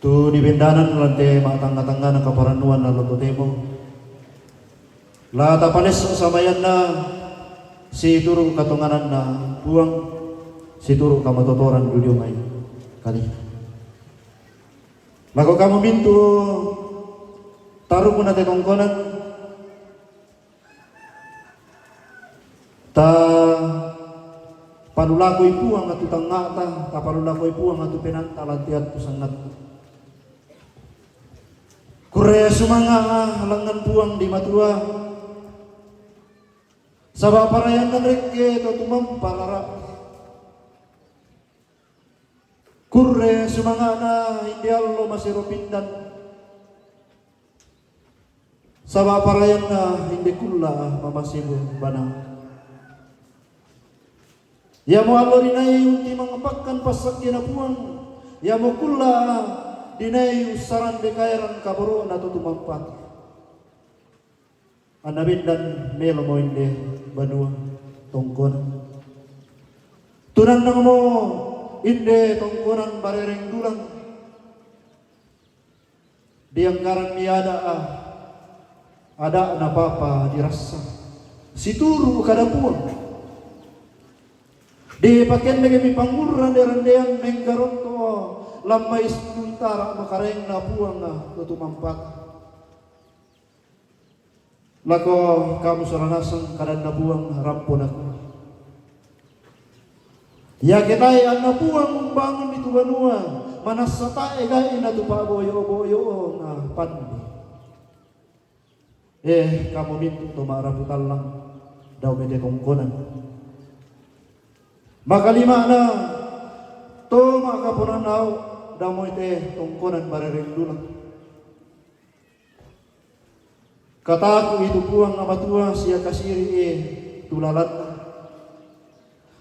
tu dibendanan lan te ma'tangnga-tangngana kaparannuan allo totemo. La tapalesso samayanna situru' katongananna Puang, situru' kamatotoran dudio mai kalina. Lako kamu mintu tarukuna te tongkonan, ta palulakoi Puang atu tangnga'ta, ta palulakoi Puang atu penaanta lan te attu sangattu. Kurre sumanga' langngan Puang di Matua, saba' parayanna rekke to tumampa rara'. Kurre sumanga'na inde allo masero pindan, saba' parayanna inde kulla' mamasebo bana. Iamo allo rinai untimang pakkan passakkena Puang, iamo kulla' Dinai ussaran de kaeran kaboro'na to tumampata. Anna bendan melomo inde banua tongkonan. Tunannangmo inde tongkonan barereng dulang. Diangkaranni ada', ada'na papa dirassa. Situru' kada Puang. Dipakendekmi pangngurrande-randean menggaronto' lammai suntara' makaraengna Puang to tumampata. Lako kamu sola nasang kadanna Puang rampo nakua. Iake tae' anna Puang umbangunni tu banua, manassa tae' gai'na tu pa'boyo'-boyo'na pande. Eh, kamu mintu' to ma'rapu tallang, dao mai te tongkonan. Makalima'na to ma'kaponan ao', dao mai te tongkonan barereng dulang. Kataku'i tu Puang Matua sia kasiri'i tu lalanna.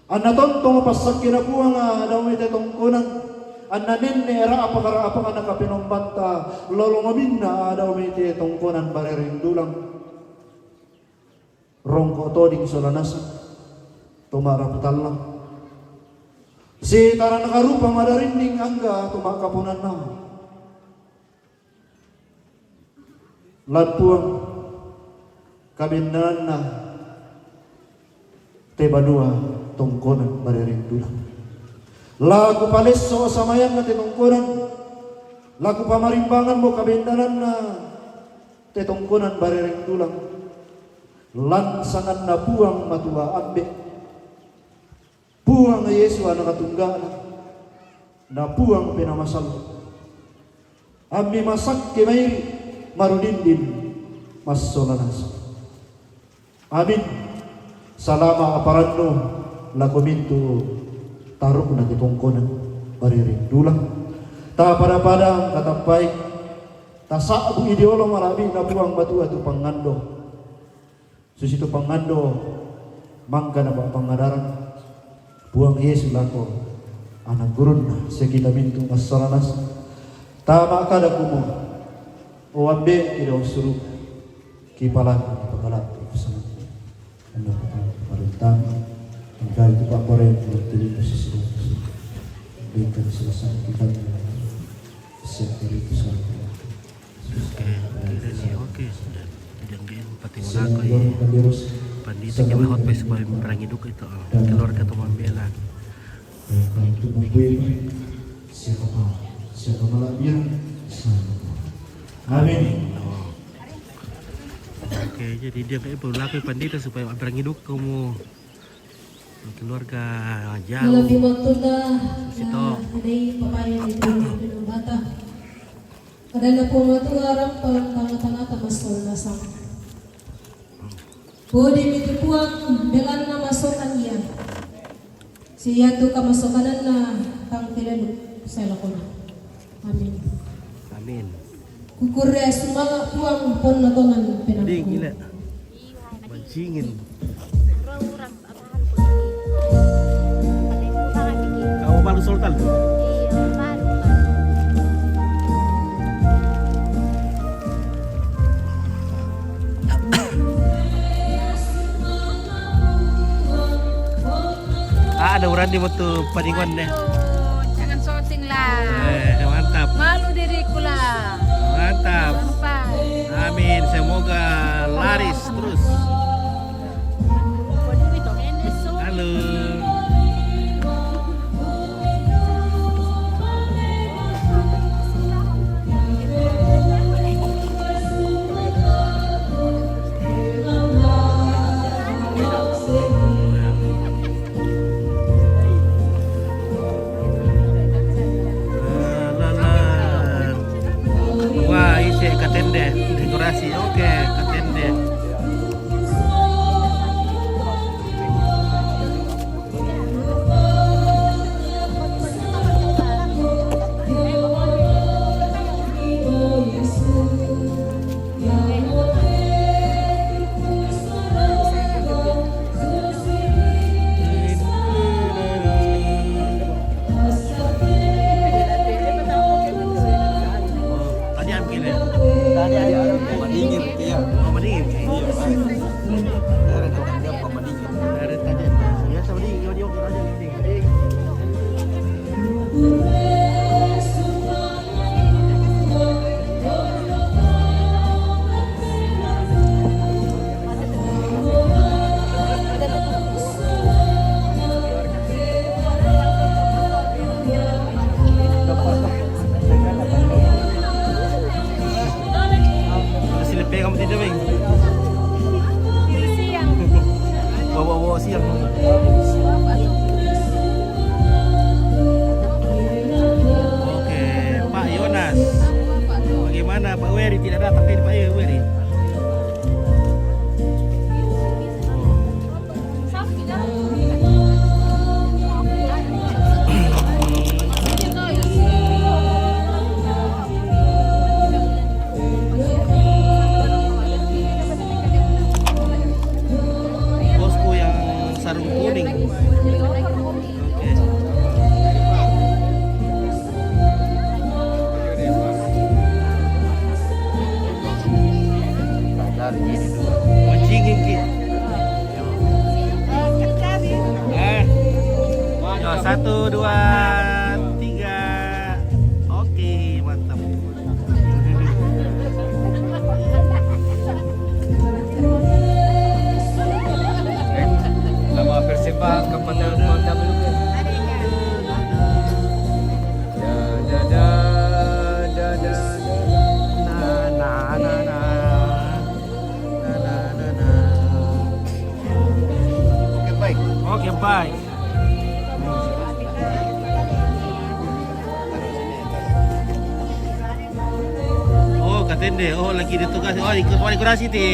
Anna tontong passakkena Puang dao mai te tongkonan, anna nenne' ra'pak-ra'pakna Kapenombanta lolo maminna dao mai te tongkonan barereng dulang. Rongko' toding sola nasang to ma'rapu tallang. Sitara nakarupa madarinding angga to ma'kaponan ao'. Lan Puang, kabendananna te banua tongkonan barereng dulang. La kupalesso samayanna te tongkonan, la kupamarimbanganmo kabendananna te tongkonan barereng dulang. Lan sanganna Puang Matua Ambe', Puang Yesu Ana' Tungga'na, na Puang Penaa Masallo'. Ammi masakke mairi' marudindin massola nasang. Amin. Salama' parannu lako mintu' tarukna te tongkonan barereng dulang. Tapada-pada katappai, tasa'bu'i diolo mala'bi'na Puang Matua tu pangngando. Susitu pangngando mangka napa'pangadarang Puang Yesu lako ana' gurunna sia kita mintu' massola nasang. Tama kada kumo, o Ambe' ki dao suruga, kipalaku kipakala'bi pasanganmu. Anna paparentang, engkai tu pa'poraian, berterima kasih. Berikan selesai kita. Oke, kira ni, oke. Jadi, pati malako i pandita kena hotpot supaya merangi duka itu, oh, keluarga teman bela. Amin. Oke, jadi dia kayak berlaku pandita supaya merangi duka kamu. Keluarga jauh. Mala'bi mattunda, Sito. Na adai papaya di Puang Matua. Kadanna Puang Matua rampang tanga-tangata massola nasang. Pudimi tu Puang, belanna massola ia. Sia tu kamassolanna tang tilelu sae lakona. Amin. Amin. Kukurre sumanga' Puang, ponna tongan penaku. Ding, gila. Bajingin. Kau baru Sultan? Ah, ada orang di waktu paningon deh. Aduh, jangan syuting lah. Eh, mantap. Malu diriku lah. Mantap. Sampai. Amin. Semoga laris terus. Halo. La, la, la. Wah, ise katende, dekorasi. Oke, katende. Dari tadi. Biasa beli, dia, dia, dia, dia, dia. Sila pe kamu tidak, Bang? Siang. Bawa-bawa siang. Oke, Pak Yonas. Bagaimana Pak Weri tidak datang ke Pak Weri? Bosku yang sarung kuning. Oke. Mancingin ki. Eh. Yo, satu, dua, tiga. Oke, mantap. Nama persembahan kepada Tuhan W P. Da, da, da, da, da, da. Na, na, na, na. Na, na, na, na. Oke, baik. Oke, baik. Oh, katende. Oh, lagi ditugas. Oh, ikut wali kurasi ti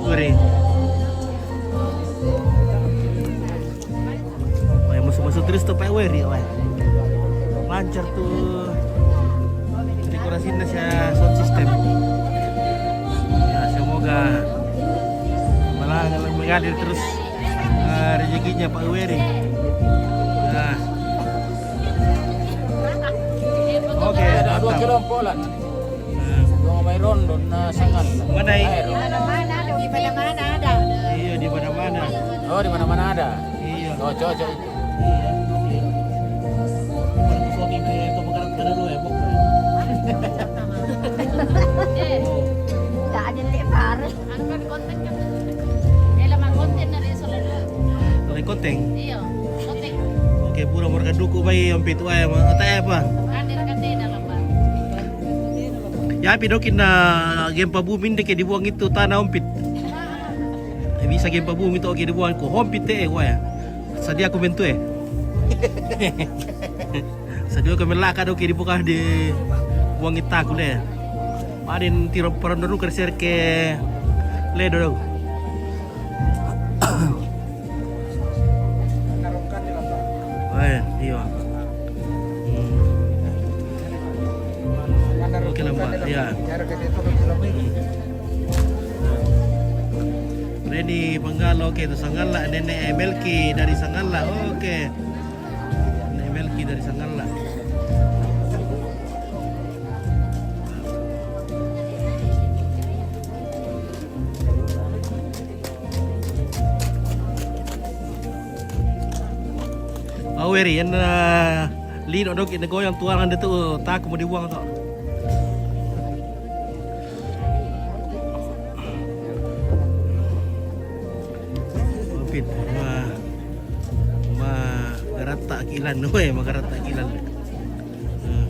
Gure. Wah, masuk-masuk terus tuh Pak Weri, wah. Lancar tuh. Dekorasinya saya sound system. Ya, semoga malah mengalir terus, eh, rezekinya Pak Weri. Nah. Oke, ada dua mantap. Kelompok lah. Nah. Dua mai rondo na sangan. Mana i? Air. Di mana-mana ada. Iya, di mana-mana. Oh, di mana-mana ada. Iya. Oh, cocok. Iya, oke. Suami itu makanan kada dua ya, pokoknya. Eh, tak ada lek baru. Anu kan konten kan. Dia lama konten dari Solo dulu. Dari konten? Iya, konten. Oke, pura marga duku bai, ompit, wah, ya, ma-, tak apa? Kan dia kan dia dalam, Bang. Ya, pi dokin na gempa bumi ini ke dibuang itu tanah, ompit. Eh, bisa gempa bumi itu, oke, dibuang ko, ompit, eh, wah, ya. Sadia aku bentuk, eh. Sadia aku melaka, oke, dibuka, dibuang itu aku, deh. Paden tiro paron dulu ke serke ledo, dong. Eh, iya. Hmm. Oke lah, Mbak. Iya. Reni Panggalo, oke, itu Sangalla, Nenek Melki dari Sangalla, oke. Nenek Melki dari Sangalla. Oh, Weri, yan, ah, lino dok, ina goyang tuangan datu, taku mau dibuang to. Ompit, ma, ma garata kilan, weh, ma garata kilan. Hmm.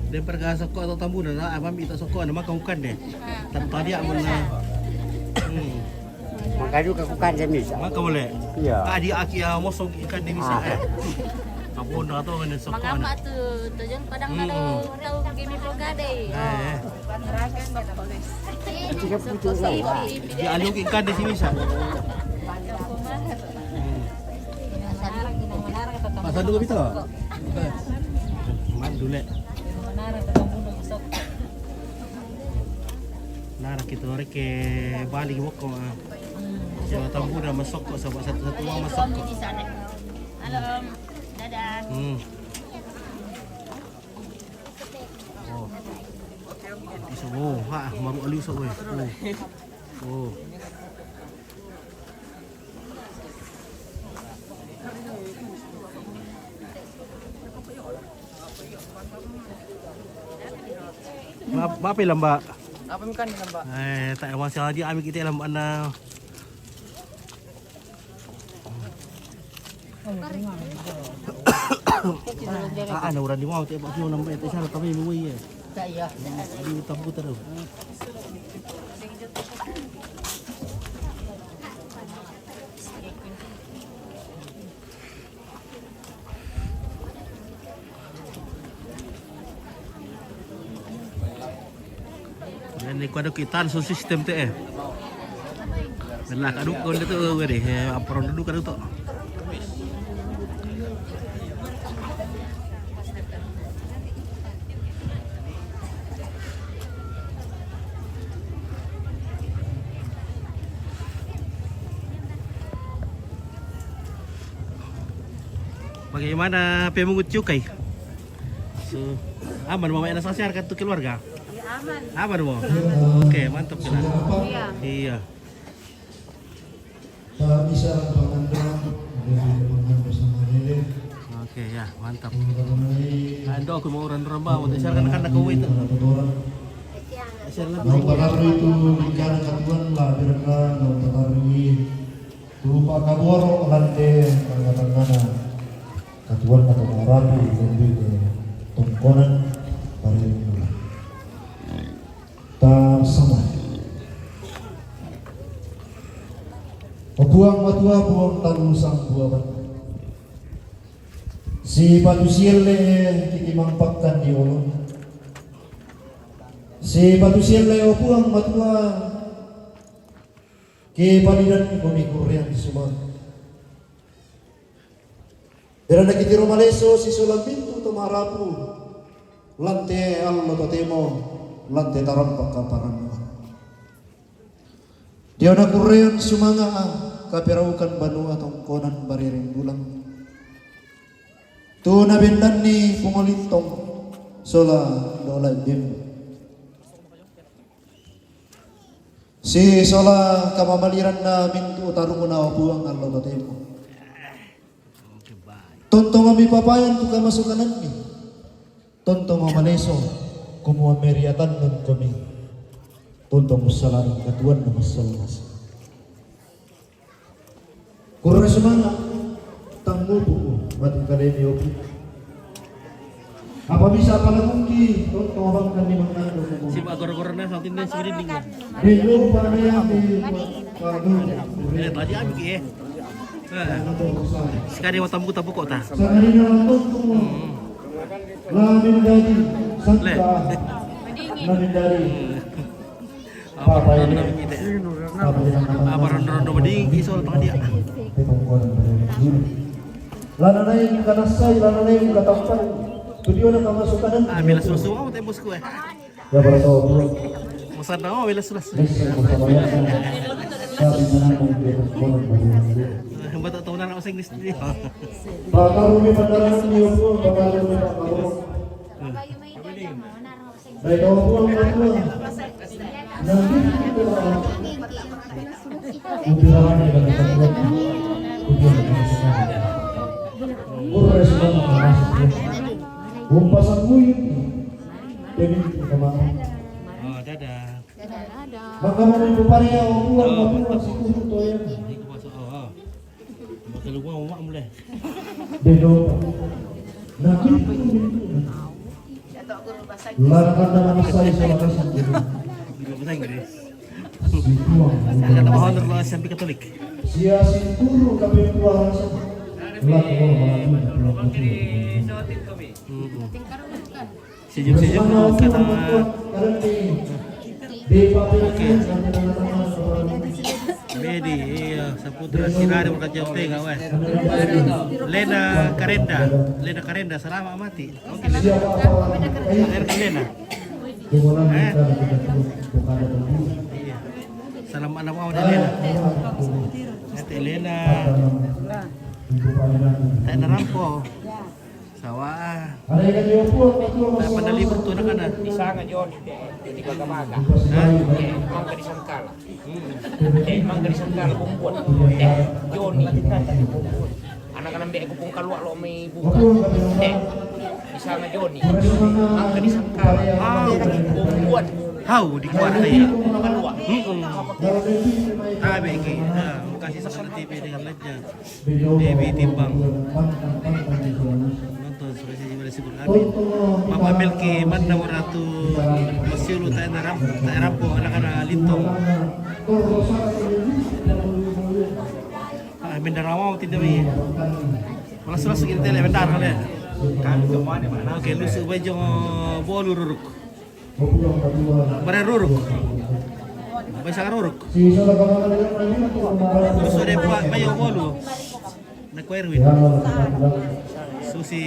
Dia perga sokko atau tambu na, apa, ambil tak sokko, nama kau kan deh. Tapi tadi amun na. Hmm. Maka juga aku kan dia bisa. Maka boleh. Iya. Kadi aki ya mosong ikan di bisa, ah, eh. Apa na atau ngene sokko. Mangapa na tu tujuan padang, hmm, na tahu gini pelgade. Eh. Tiga puluh tujuh lah. Di alung ikan di sini sa. Hmm. Pasal dulu gitu. Man dule. Nara kita orek ke Bali woko, ah. Coba tambura masokko, coba satu-satu uang masokko. Halo, Om. Dadah. Hmm. Oh. Iso, oh, ha, maru aliu sa, weh. Oh. Oh. Ba, ba, apa lamba? Apa makan lamba? Eh, tak masih aja ambil kita lamba na. Ah, ah, na orang di mau, tak buat nambah, tak salah, tapi mau iya. Tak iya. Di tabu terus. Yan, ni kuan do kitan so sistem te, eh. Bela kadu ko nda to gari, eh, apa ron dulu kadu to. Bagaimana pemungut cukai? So, aman mo, may nasasar ka to keluarga? Iya, aman. Aman mo? Oke, mantap sila. Iya. Iya. Tak bisa pangandang, ada pangandang sama lele. Oke, ya, mantap. Ando aku mau orang ramba, mau tesar kan kan aku itu. Tesar lah. Nau pataru itu ikan katuan lah, biarkan nau pataru ini. Tupa kaboro lante tangga-tanggana. Katuan atau marapi lebih ke tongkonan pada mula. Tarsama. O Puang matua, Puang talu sambuaban. Si patusiel le kiti mangpakkan di olon. Si patusiel le o Puang matua. Ke palidan komi kurrean suma. Dera na kiti ro maleso si sola mintu to marapu, lante allo totemo, lante tarampak kaparanua. Dio na kurrean sumanga a kaperaukan banua tongkonan barereng dulang. Tu na bendan ni pungolintong sola dola dem. Si sola kamamaliran na mintu tarunguna o Puang allo totemo. Tontong ami papayan tu kamasukananmi. Tontong o maleso kumua meriatan non komi. Tontong musalaran katuan na masalmas. Kurre sumanga, tanggupu, batin kalemi opi. Apa bisa apa laguki, tontong abang kan ni mangkando. Si magoro-goro na sa atin na si Riding na. Dilo pa na yan, di pa. Eh, tadi abi ki, eh. Eh. Sekali mau tamu tamu kota. Sekali na tontong. Lamin dadi, santa. Lamin dadi. Apa ron-ron do madingki te? Apa ron-ron do madingki so tong dia. Lananai kanassai, lananai katampang. Tudio na kamasukanan. Ah, mila susu, oh, tembus kue. Ya, para sahabat. Musan na, oh, mila sulas. Misa ko sa bayan. Sabi na naman, di ko sa bayan. Hamba tak tahu na sa English dia. Pakarumi pandaran niyo po, pakarumi pakarumi. Dai tau Puang matua. Na diri kita. Kumpirani dan satuan. Kumpirani dan satuan. Kurre sudah masuk. Umpasang buyut. Demi kita makan. Oh, dadah. Maka mau ibu paria, Puang matua, si kutu toya. Ini kuasa, oh, oh. Maka lupa, mak mulai. Dedo. Nah, itu, itu. Lana kanda manasai sa manasai. Di bahasa Inggris. Saya ada mohon dari S M P Katolik. Sia sinturu kape puasa. Lak wal malatu pulang kecil. Mm-mm. Sejuk-sejuk no kata. Oke. Bedi, iya, Saputra Sirade, bukan jauh tengah, weh. Lena Karenda, Lena Karenda, selamat mati. Oke, Lena. Lena Karenda. Eh? Iya. Salam anak mau dari Lena. Nanti Lena. Tak ada rampo. Sawah. Ada yang dia buat, itu apa? Pandali betul nak ada. Di sana Joni, di baga-baga. Hah? Eh, mangga di Sangkala. Eh, mangga di Sangkala bumbuan. Eh, Joni. Anak-anak mbek aku pun keluar lo mai buka. Eh, di sana Joni. Mangga di Sangkala. Ah, bumbuan. Hau di kuat saya. Keluar. Hmm. Tabe ke. Ah, kasih sana T V dengan lainnya. Debbie Timbang. Nonton, sudah saya boleh sebut kami. Mama Melki, mana orang tu? Masih lu tak ada ram-, tak ada rampo, anak-anak lintong. Ah, bendar awal tidak, wi. Malas-malas kita lihat bendar kali ya. Kami ke mana, mana? Oke, lu suka baju bolu ruruk. Bare ruruk. Basa ruruk. Terus ada Pak Mayo Bolu. Nak kue Erwin. Susi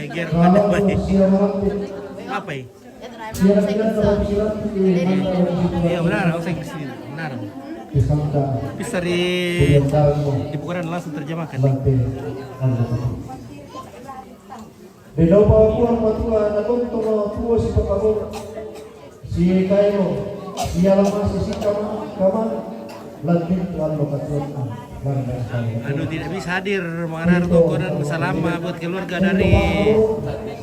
Ger ada baik. Apa ya? Iya benar, bahasa Inggris ini. Benar. Bisa di, di bukuran langsung terjemahkan. Nih. Dau pa puang matua na tonto ma puo si pakaboro. Si Kairo, ia lama si si kama, kama, lanjut lalu katuan. Aduh, tidak bisa hadir, mengarah tontonan selama buat keluarga dari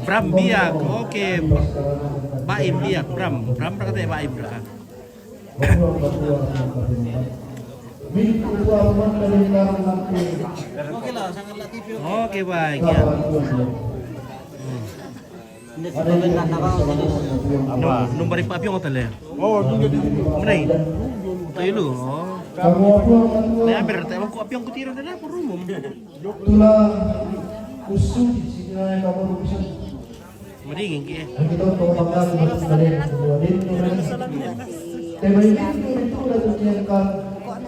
Bram Biak. Oke, Baim Biak, Bram. Bram berkata Baim Biak. Oke, baik ya. Hmm. No, nomor pa piong hotel ya? Oh, itu jadi. Mana? Tayo lu. Oh. Kamu apa? Nah, hampir tayo ko piong ko tiro na na ko rumum. Tula kusudi sila kamu rupisan. Madingin ki eh. Ang ito, pagpapagod, mas mali. Tema ini, ito na ito niya ka.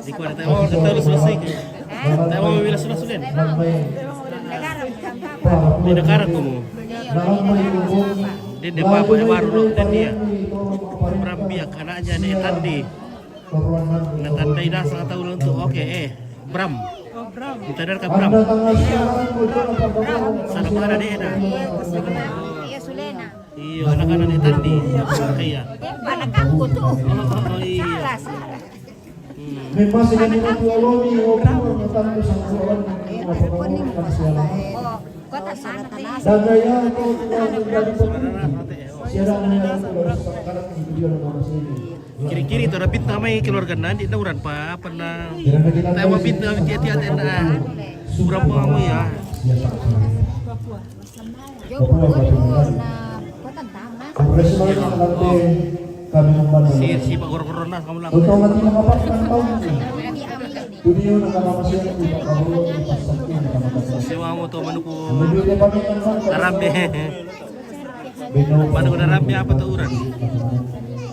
Di ko na tayo, oh, tayo, sulasig. Tayo, mawawila, sulasulin. May nakarat ko mo. Dede pa, baru lo, dede ya. Bram Biak, anaknya ni Tandi. Natandai dah sa taon lang to. Okay, eh. Bram. Oh, Bram. Kita dari ka Bram. Sana mana dia dah? Iya, Sulena. Iya, anak-anak ni Tandi. Kaya. Anak aku tu. Oh, oh, iya. Salah, salah. Hmm. Memang sila ni Ratu Alomi, o Bram, ang tanong sa kuwan, ang pagkakuan, ang siya. Oh, kota sana tayo. Dagaya ko, kuwan, ang dali ko. Siya lang na yan, ang sekarang, hindi ko alam ang sila. Kiri-kiri to, na bintang may keluarga na, di na uran pa, apa na. Tayo mabintang, tiya-tiya, tiya na. Sobra pa mo ya. Yo, na, patantama. Si, si pagor-corona, kamu lang. Si mama to, manu ko, tarambe. Manu ko tarambe apa to uran?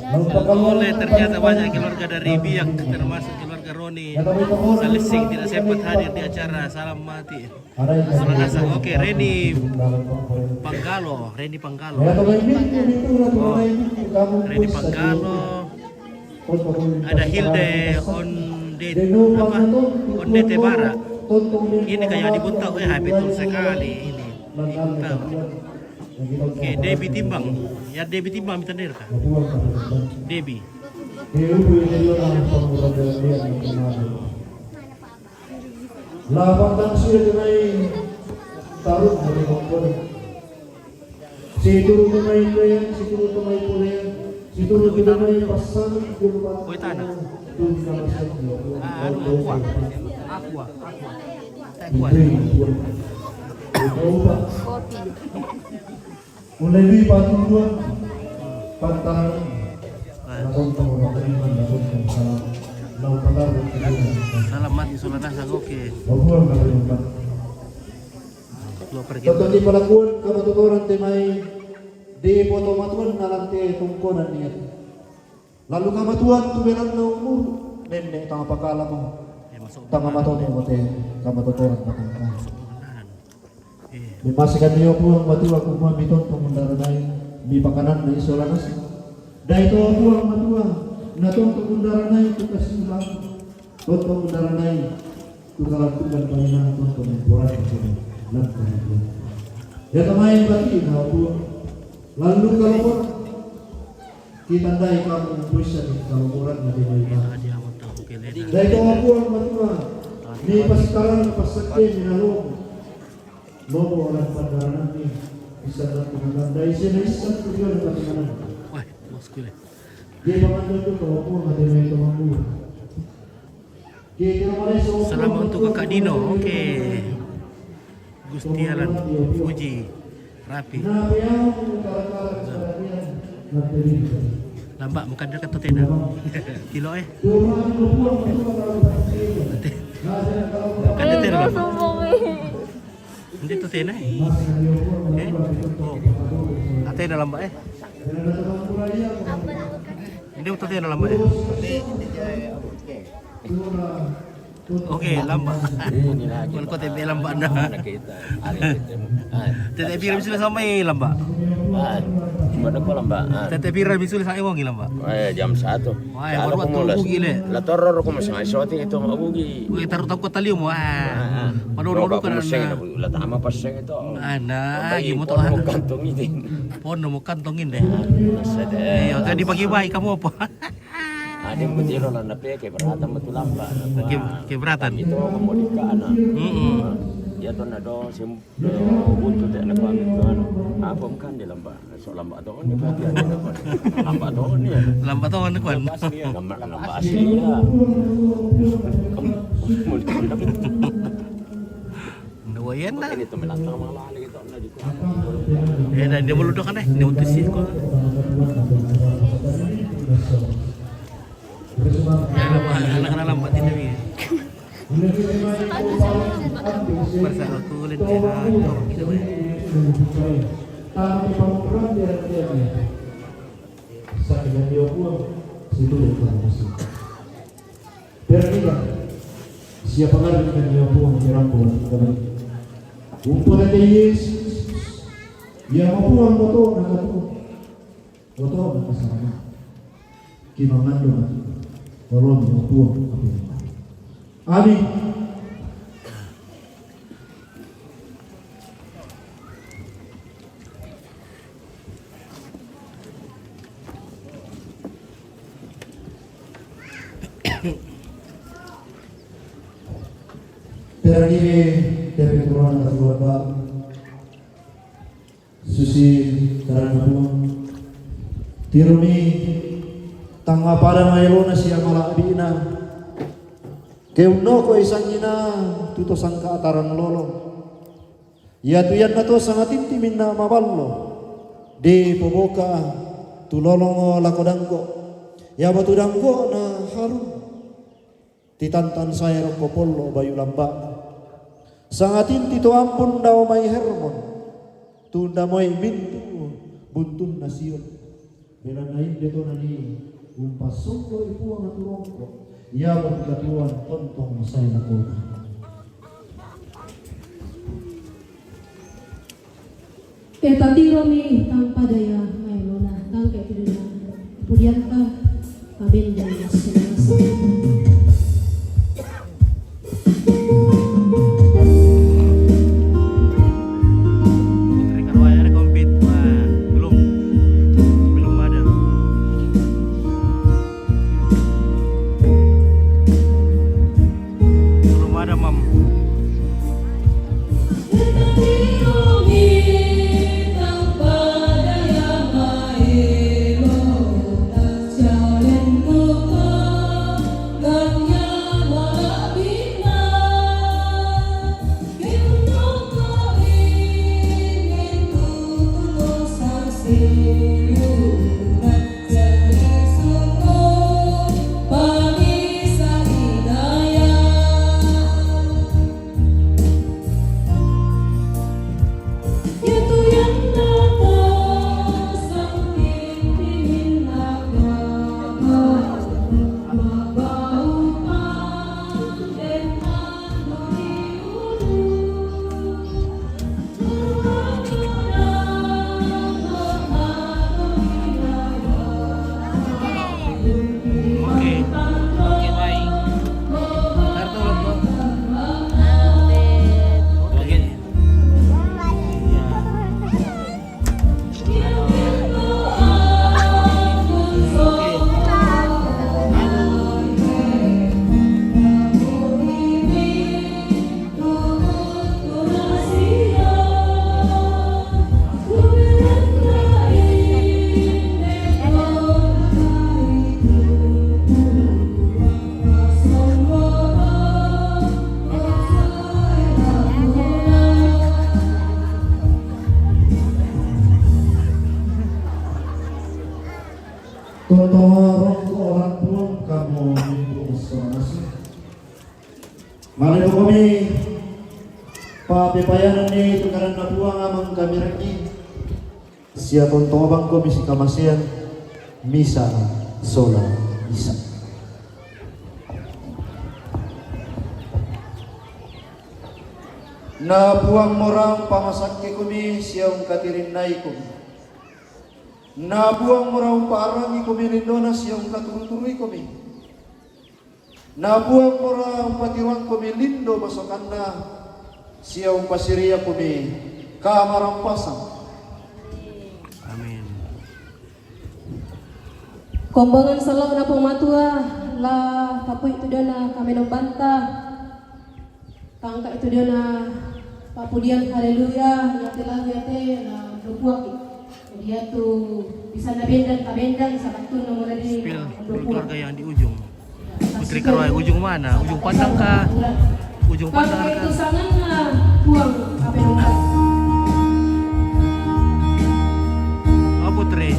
Oleh ternyata banyak keluarga dari Biak, termasuk keluarga Roni Salising tidak sempat hadir di acara. Salam mati. Salam mati. Oke, Reni Panggalo, Reni Panggalo. Oh, Reni Panggalo. Ada Hilde Onde, apa? Onde Tebara. Ini kayak di Bunta, eh, betul sekali ini. Di Bunta. Oke, Debbie Timbang. Ya, Debbie Timbang, minta der, Kak. Debbie. Lapang dan sudah denai taruh dari kompor. Situru tumai kuya, situru tumai kuya, situru tumai pasang di rumah. Kuya tanah. Ah, anu, aqua. Aqua, aqua. Aqua. Mulai di pagi dua, pantangan. Langsung pengurangan, langsung salam. Lalu petar. Salam mati, sudah dah, oke. Babuan dari rumah. Lo pergi. Tototi palakuan, kamatukoran te mai, di poto matuan nalante tungkonan niat. Lalu kamatuan tu belan na umur, nenne tanga pakala mo. Eh, masuk. Tanga matoto mo te, kamatukoran pakala. Masuk. Eh. Mimasi kami yo Puang matua, kumua mi tonto mundaranai, mi pakanan na iso lanas. Dai to Puang matua, na tonto mundaranai tu kasiulang. Tonto mundaranai, tu kalantugan palinang tonto memporan kami, lan kami Puang. Ya tamai bati na Puang. Lalu kalau kita ndai kamu bisa di kalau orang na di mai. Dai to Puang matua. Ni pasaran pasakke ni na lomo. Lomo orang pandaran ni. Bisa na kumandai sina isan tujuan na kumandai. Wah, bosku le. Dia pamandai tu kalau Puang ada mai to Puang. Salam untuk Kakak Dino. Oke. Gusti Alan, Fuji, Rapi. Lamba, makan dia kata tena. Kilo eh. Makan dia tena. Sombong eh. Hindi to tena eh. Eh? Oh. Ate na lamba eh. Hindi mo to tena lamba eh. Oke, lamba. Ini lagi. Kun ko tebe lamba na. Nakita. Ari, ah, tete pira misul sa mai lamba. Ah, mana ko lamba? Ah. Tete pira misul sa mai lamba. Eh, jam satu. Wah, baru waktu bugi le. La torro ko masang iso ti ito mabugi. Wih, taru tangko taliu mo. Ah. Padoro ko na. La tama paseng ito. Ana, agi mo to. Pon mo kantong ini. Pon mo kantong ini. Iyo, kadi pagi bai kamu apa? Ade mo tiro la na pe keberatan betul lamba. Keberatan. Ito ko mo di ka ana. Mm. Ya to na do sim Buntu te na kuan kuan. Apa makan di lamba? So lamba to ni perhatian ni kuan. Lamba to ni. Lamba to ni kuan. Lamba lamba asli ya. Nawayan na. Ini tu menantang malah lagi tu na di kuan. Eh, na dia mulu dokan eh. Dia untuk sih kuan. Anak-anak lambat ini. Perasaan aku kulit dia tor gitu eh. Tapi pampuran dia dia. Sakit dia pun situ. Perhatikan siapa lagi yang dia pun dirampas kembali. Umpama Yesus yang mau pulang betul nak tu. Oto na kasama. Kimangando na. Tolong mo puang. Amin. Terangire tepe turuan na tuan ba. Susi tarana Puang. Tironi tanga pada mailona sia mala abina. Keunno ko isangina tuto sangka atarang lolo. Ia tu ianna to sangatinti minna maballo. De poboka tu lolongo lako danggo. Ia batu danggo na harum. Titantan sae rokko pollo bayu lamba'na. Sangatinti to ampun dao mai Hermon, tunda moi mintu buntun na Sion. Belanna inde to nani umpassongkoi Puang atu rongko, iamo tu katuoan tontong sae lakona. E tatiromi tang pada ia maelona tangke piduna pudianta pabende. Putri Karwaya ada kompet. Wah, belum. Belum ada. Belum ada, Mam. Orang tuang kamu mimpu masuk. Mari kami papepayanan ni tu ngaran na Puang amang kami raki. Sia tontong abang kami si kamasean misa sola misa. Na Puang morang pamasakke kami sia ungkatirinnai kami. Na Puang morang paarangi kami lindona sia ungkaturu-turui kami. Na Puang morang patiruang kami lindo masokanna sia umpasiria kami kamarampasan. Amin. Kombongan sallo na Puang Matua la tapui tudona kami nombanta. Tangka itu dia na papudian haleluya, ya te lagu ya te na berbuah. Jadi ya tu bisa na bendang ka bendang sabatun nomor tadi. Spill keluarga yang di ujung. Putri Karwai, ujung mana? Ujung pandang kah? Ujung pandang kah? Itu sangan na Puang apa yang Oh, Putri.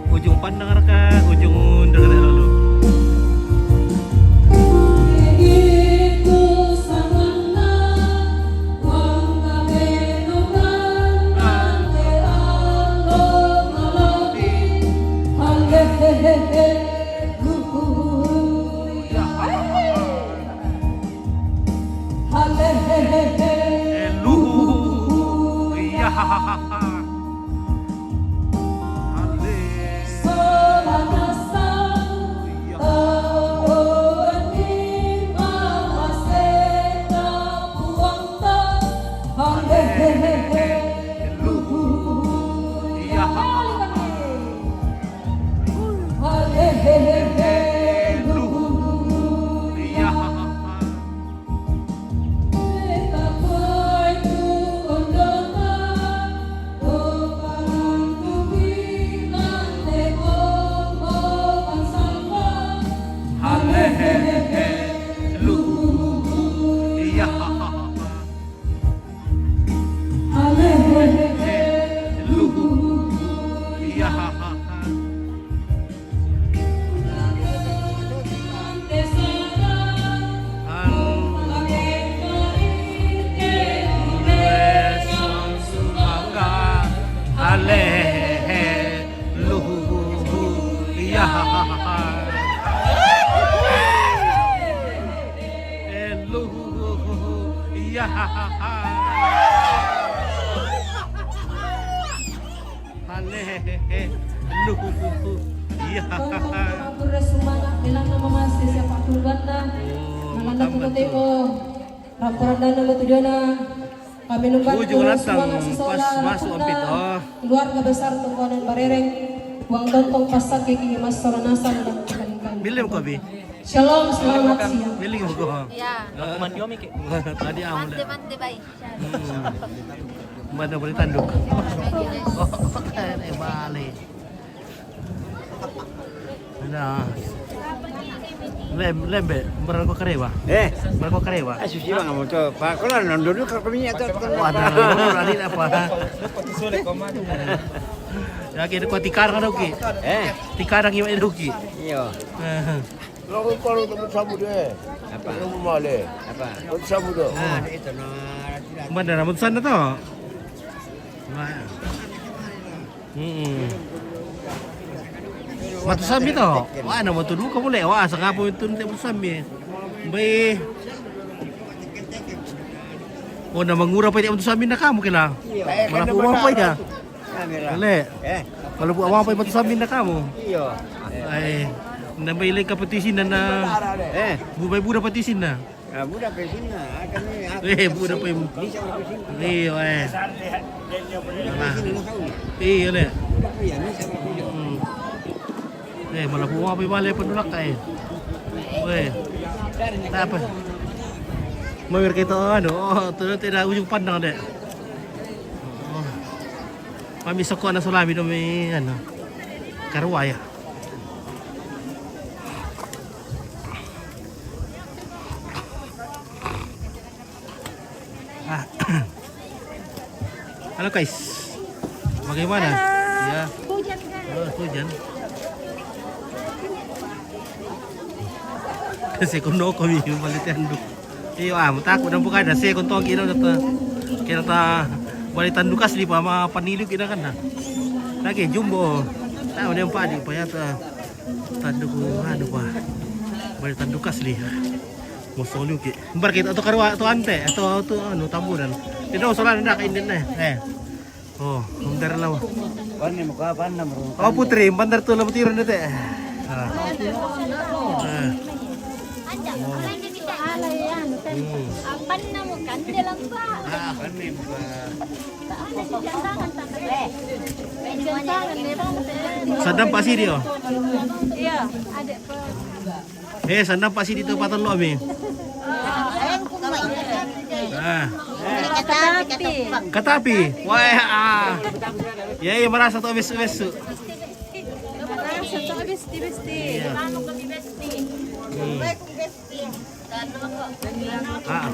Ujung pandang ka ujung undang lalu. Haleluya. Haleluya. Ampura sumanga, bilang nama masih siapa keluarga. Oh, makan betul. Rampuran dana batu dana. Kami numbat ujung rantang semangat sesola, pas masuk ampit, oh. Keluarga besar Tungganan Barereng, Puang Tontong Pasake kini mas sola nasang dan kembalikan. Milim ko, Bi? Shalom, selamat siang. Milim ko, ha? Ya. Aku mandi omi ke? Tadi amu. Mandi, mandi, baik. Hmm. Mana boleh tanduk? Oh, eh, balik. Nah. Lem, lembe, berapa karewa? Eh? Berapa karewa? Ah, susi bang, mau coba. Kalau nonton dulu kalau kami atau wah, ada lagi apa? Ya, kita kau tikar kan, Uki? Eh? Tikar lagi, Uki? Iya. Eh. Lo kalau teman sabu deh. Apa? Lo mau le? Apa? Teman sabu deh. Ah, ada itu, no. Mana rambut sana tuh? Nah. Mm-mm. Batu Sami to. Wah, na batu duka boleh. Wah, sangapo itu nanti Batu Sami. Bai. Oh, na mangura pa itu Batu Sami na kamu kila. Iya. Mana po apa ya? Kami lah. Boleh. Eh. Kalau buat apa Batu Sami na kamu? Iya. Ay, na bai le ka pati sina na. Eh. Bu bai buda pati sina. Ah, buda pa sina, ah, kami, ah, eh, buda pa yung, bisa pa sina. Iyo, eh. Bisa na kami. Iyo, le. Buda pa yan, bisa pa sina. Hmm. Eh, malapu mo pa yung bale, panulak ka, eh. Weh. Apa? Mawir kita, ano, oh, tulo, tidak ujung pandang, deh. Oh. Mami soko na sulami do may, ano, karuwa ya. Ah. Halo guys, bagaimana? Halo. Ya. Hujan, guys. Oh, hujan. Sekon no kami bali tanduk. Iyo, ah, mataku dan bukan ada sekon tong kira data. Kira ta bali tanduk asli pa ma panilu kira kan. Lagi jumbo. Tahu dia empat di pa ya ta tanduk anu pa. Bali tanduk asli. Mosolu ki. Bar kita tu karua tu ante atau tu anu tamburan. Kita usulan dah ke inden eh. Eh. Oh, bentar lah. Panne muka panna meru. Oh, Putri, bentar tu lah Putri ronde teh. Ah. Ah. Hmm. Panna muka dia lambat. Ah, panne muka. Sadam pasi dia. Iya, ada. Eh, sana pasi di tempat lo mi. Ah. Katapi. Katapi. Wah, ah. Ya, ya, merasa tuh bes bes. Merasa tuh bes bes. Iya. Hmm. Ah.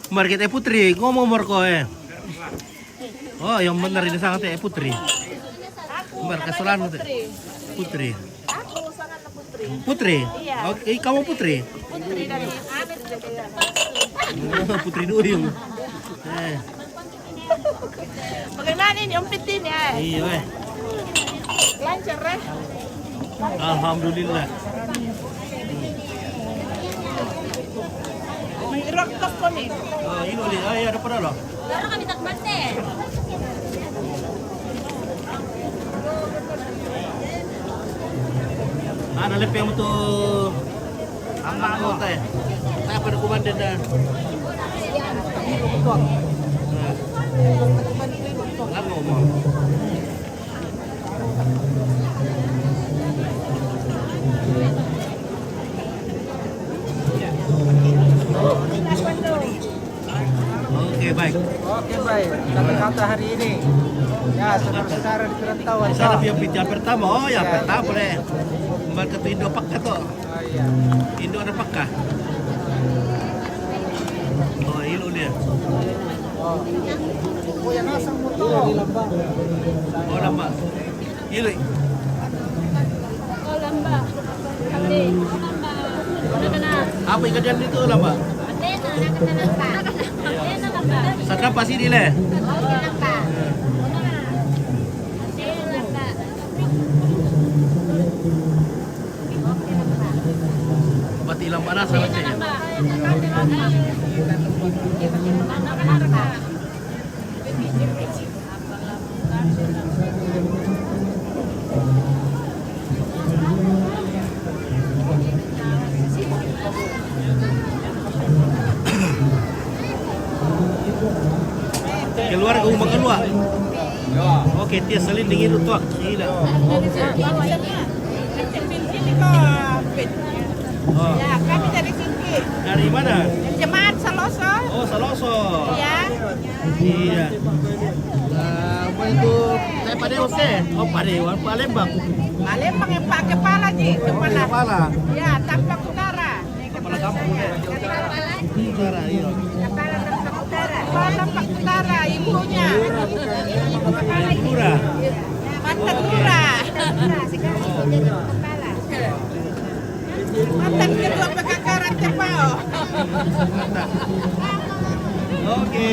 Market eh Putri, ngomong marko eh. Oh, yang benar ini sangat eh Putri. Markas Solano teh. Putri. Putri. Oke, kamu Putri. Putri dari Anet. Oh, Putri Duyung. Eh. Bagaimana ini Om Pit ini eh? Iya eh. Lancar eh. Alhamdulillah. Irok tok ko ni. Oh, ilo ni. Ah, ya, ada pernah lo. Baru kami tak mate. Ana lepe mo to. Ang ano tayo? Tayo pa na kumanda na. Ano mo? Oke, baik. Oke, baik. Kata-kata hari ini. Ya, saudara-saudara di perantauan. Sana yang pizza pertama. Oh, yang pertama boleh. Kembali ke Indo Pak Kato. Oh, iya. Indo ada Pak kah? Oh, ilo dia. Oh. Oh, yang asam motor. Oh, lamba. Ilo. Oh, lamba. Kali. Lamba. Apa yang kejadian itu, lamba? Sana pasti di le. Bati lang panas, ano siya? Keluarga Uma Kalua. Oke, tia salin dingin tuak. Sila. Oh. Ya, kami dari Singki. Dari mana? Jemaat Saloso. Oh, Saloso. Ya. Iya. Nah, apa itu? Saya Padewa, eh. Oh, Padewa, Palembang. Palembang yang Pak Kepala, Ji. Oh, Kepala. Kepala. Ya, Tampak Utara. Kepala kampung, ya. Utara, iya. Kepala Tampak Utara, ibunya. Lurah. Mantan lurah. Mantan ketua P K K Ranjau Pao. Oke.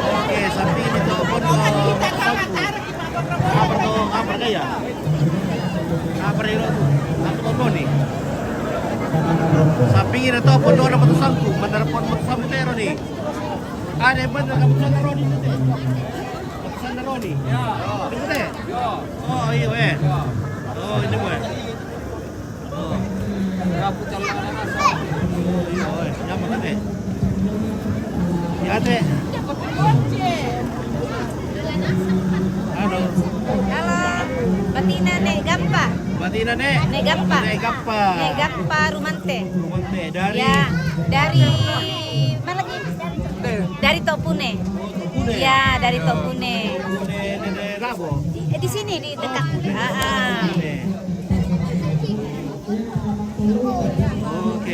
Oke, sampai ini tuh pondok. Apa tuh, apa gaya? Apa itu? Apa pondok nih? Sampai ini tuh pondok ada batu sangku, mana ada pohon batu sangku tero nih. Ada yang bener kamu sana Roni itu teh. Kamu sana Roni. Ya. Oh, itu teh. Ya. Oh, iya, weh. Ya. Oh, ini, weh. Oh. Iya, weh. Siapa tadi? Ya, teh. Halo. Halo. Batina Nek Gampa. Batina Nek. Nek Gampa. Nek Gampa. Nek Gampa Rumante. Rumante dari. Ya, dari mana lagi? Dari Topune. Topune. Ya, dari Topune. Topune, Dede Rabo. Di, eh, di sini, di dekat. Ah, ah. Oke. Oke.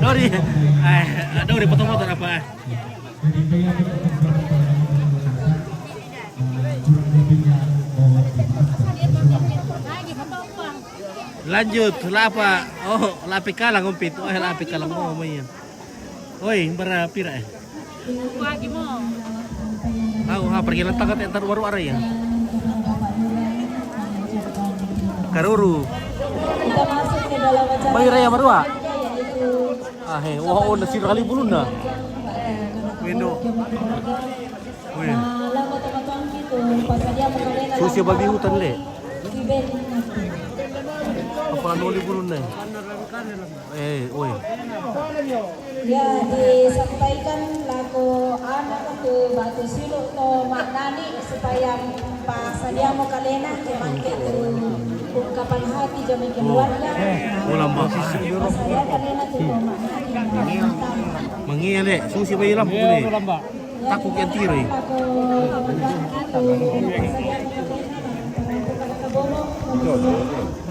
Dori. Eh, dori foto-foto apa? Lanjut, lapa? Oh, lapi kalang umpit. Oh, lapi kalang mo, mo iya. Oi, bara pira eh? Kuagi mo. Au, ha, pergi lantang ka te tar waru ara ya. Karuru. Kita masuk ke dalam acara. Bai raya marua. Ah, he, wah, oh, nasi kali buluna. Wendo. Wih. Susi babi hutan le. Apa noli buluna? Eh, oi. Ya, disampaikan lako anak tu batu silu to mak nani supaya pasadia mo kalena ke mangke tu ungkapan hati jami keluarga. Eh, ulang ba. Pasadia kalena tu mak nani. Mangia le, susi bayi lampu le. Taku ke tiro.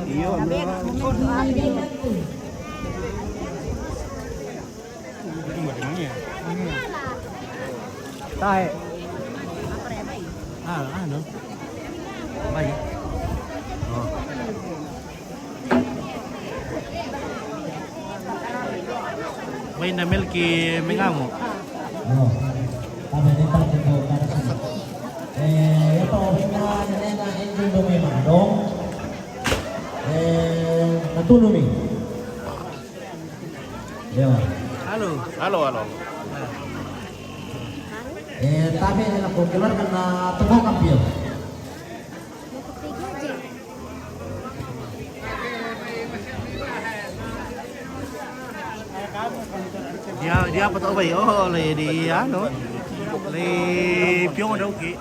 Iyo, tae. Ah, ano? Bai. Oh. Bai na melki mengamu. No. Kami ni parte ko kami sini. Eh, ito, ina, ina, ina, ina, ina, eh, natulumi. Ya. Halo. Halo, halo. Eh, tapi ini aku keluarkan na toko kampil. Dia, dia apa tau bai? Oh, le di ano? Le piong ada uki.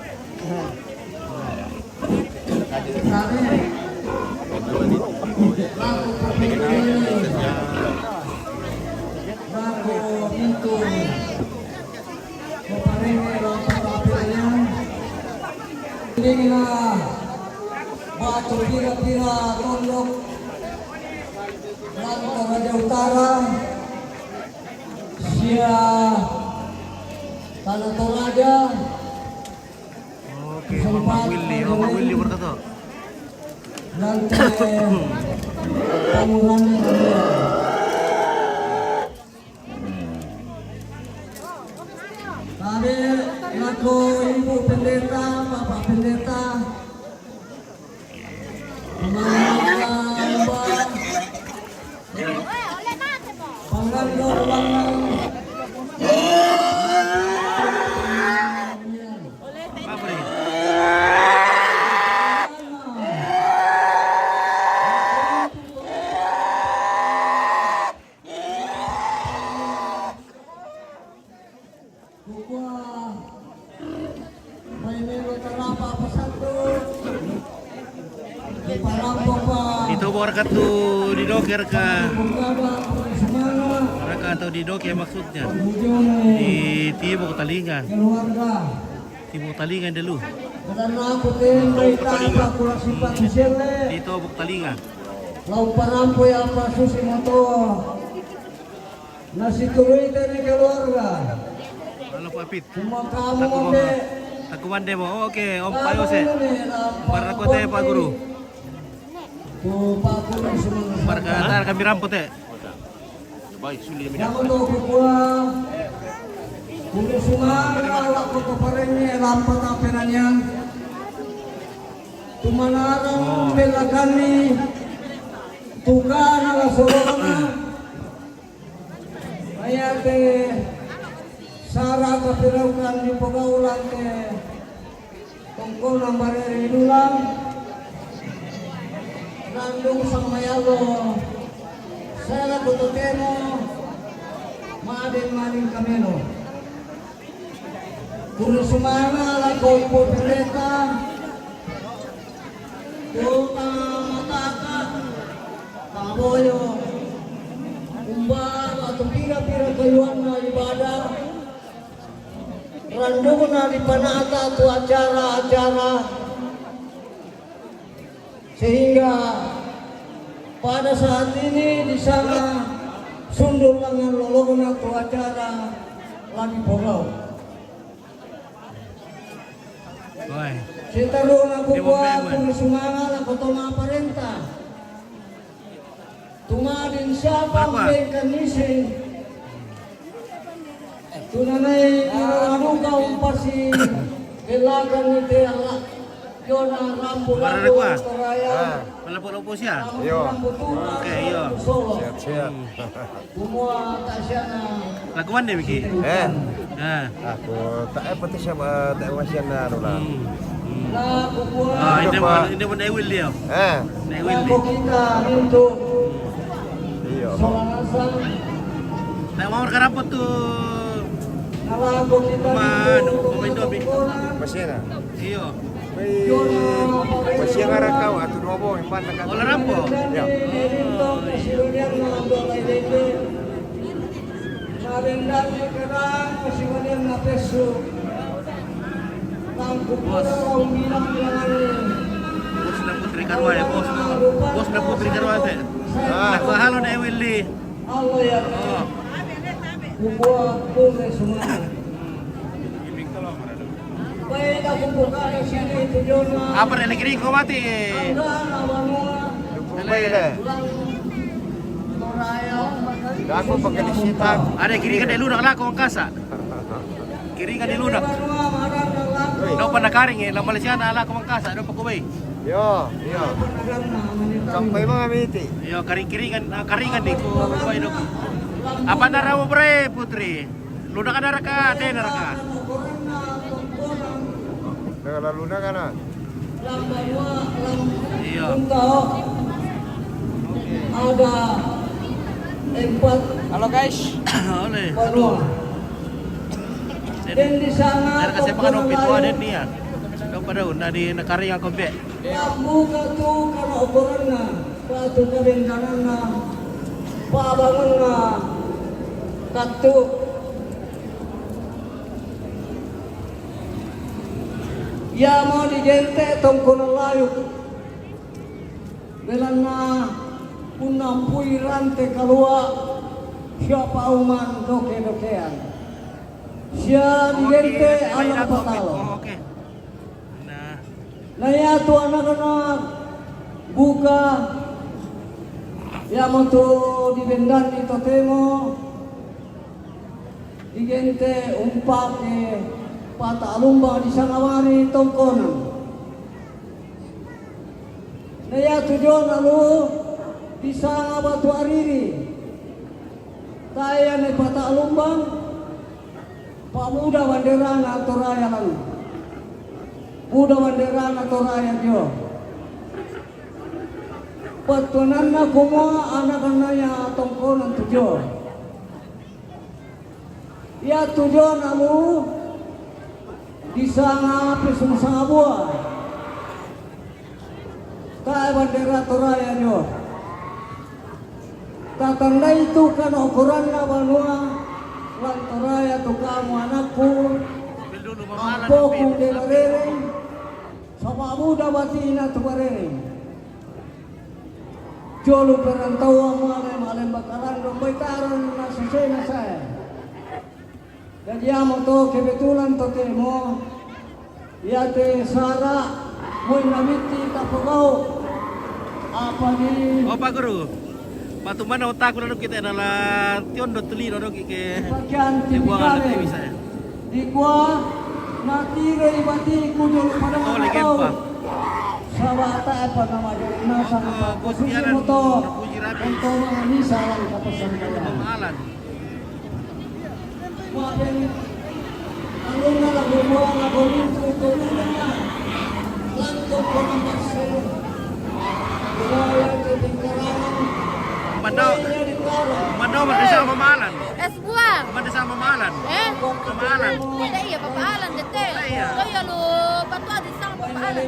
Maparenge lo papa pira nian. Dingina batu pira-pira tondok. Lan Toraja Utara. Sia Tanah Toraja. Oke, Mama Willy, Mama Willy berkata. Lan te pangurani. Kami lako Ibu Pendeta, Bapak Pendeta. Mama, Mbak. Panggang, Panggang. Ito bo raka tu didoke raka, raka tu didoke maksudnya. Di tibok talinga. Tibok talinga dulu. Di tobok talinga. Lau parampo ya apa susi moto. Nasi tuluite ni keluarga. Halo, Pak Pit. Cuma kamu Taku mo, be. Taku mande mo. Oke, Om Payo se. Para kote, Pak Guru. Tu Pak Guru semua. Para ka tar kami rampo te. Oi, suli mi. Yang untuk kukua, kuli sumanga lako to parenge lampa tapenanian. Tumanarang bela kami, tukana la sorona. Mayate sara kapiraukan di pagaulan te. Tongkona barere idulang, nandung sang mayalo, sela kutotemo, maden maning kamelo. Kuru sumanga lako ibu pendeta, kota mataka, kaboyo, umba, atau pira-pira kayuanna ibadah, randungna dipanata tu acara-acara, sehingga pada saat ini di sana sundul lengan lolongna tu acara lagi pogau. Oi. Setaruna kukua kuli sumanga lako toma parenta. Tumadin siapa bengkan isin. Tunanai iro anuka umpasi belakan ni te Allah. Yona rambu-rambu Toraya. Melepo-lepo sia. Iyo. Oke, iyo. Sehat-sehat. Semua tak siana. Lakuan deh, Miki. Eh. Aku tak apa tu siapa tak wasian dah lah. Ah, ini pun ini pun Ewil dia. Eh. Nek Willy. Kita untuk Iya. Soranasa. Nek mau kerapot tu. Kalau kita Cuma itu nunggu pemain doang, Bi. Masih ada. Iya. Wih. Masih ada kau atau dua boh yang pantas kan? Olah rampo. Ya. Bos. Bos na Putri Karwa ya, bos. Bos na Putri Karwa te. Ah. Aku halo na Willy. Oh. Apa na kiri ko mati? Lupa ya. Dah aku pakai di situ. Ada kiri kan dia lunak lah ko Mangkasa. Kiri kan dia lunak. Dau pa nakaring e, la Malaysia na lako Mangkasa, dau pa kubai. Yo, yo. Sampai mga miti. Yo, karing-karingan, ah, karingan di ko kubai do. Apa na ramo bre, Putri? Lunak na raka, de na raka. Dah lalu na kana. Iya. Ada empat. Halo, guys. Oleh. Aduh. Dan di sana. Dari kasih makan opi tua dan dia. Kau pada udah di nakaring aku be. Buka tu kana ukuranna, patu kabendananna, pabangunna, katu. Ia mau digente tongkonan layuk. Belanna punna mpui rante kalua, siapa uman doke-dokean. Sia digente anak patalo. Oke. Nah. Na iatu anakna buka, iamotu dibendanni totemo, digente umpake pata alumbang di sangawari tongkona. Na iatu jona lu disanga batu ariri, tae ane pata alumbang, pamuda banderana Toraya lanu. Muda banderana Toraya jo. Pattuananna kumua anakna ia tongkonan tu jo. Iatu jona lu disanga pesung sangabua. Tae bandera Toraya jo. Tatandai tu kana ukuranna banua, lan Toraya tu kamu anakku, ampoku de barereng, saba muda batina tu barereng. Jolo perantauan male, male bakalan dombai tarang na sesena saya. Jadi iamoto kebetulan totemo, iate sara, moi namitti tapogau. Apa di Oh, Pak Guru. Matu mana otakku na doki te na la tiondo tu lino doki ke. Bagian buang tipikale. Bisa ya. Di gua, na tiro i batiku jolo pada. Oh, legend, Pak. Sabata apa nama jolo nasa. Oh, apa Bos Kianan, motor. Puji Rabi. Untuk menganisa lagi kata sama. Pemahalan. Mandau, mandau, mandau sama malan. Es buah. Mandau sama malan. Eh? Sama malan. Tidak, iya, Papa Alan, dete. Iya. Kau ya lu, patu ada sama Papa Alan.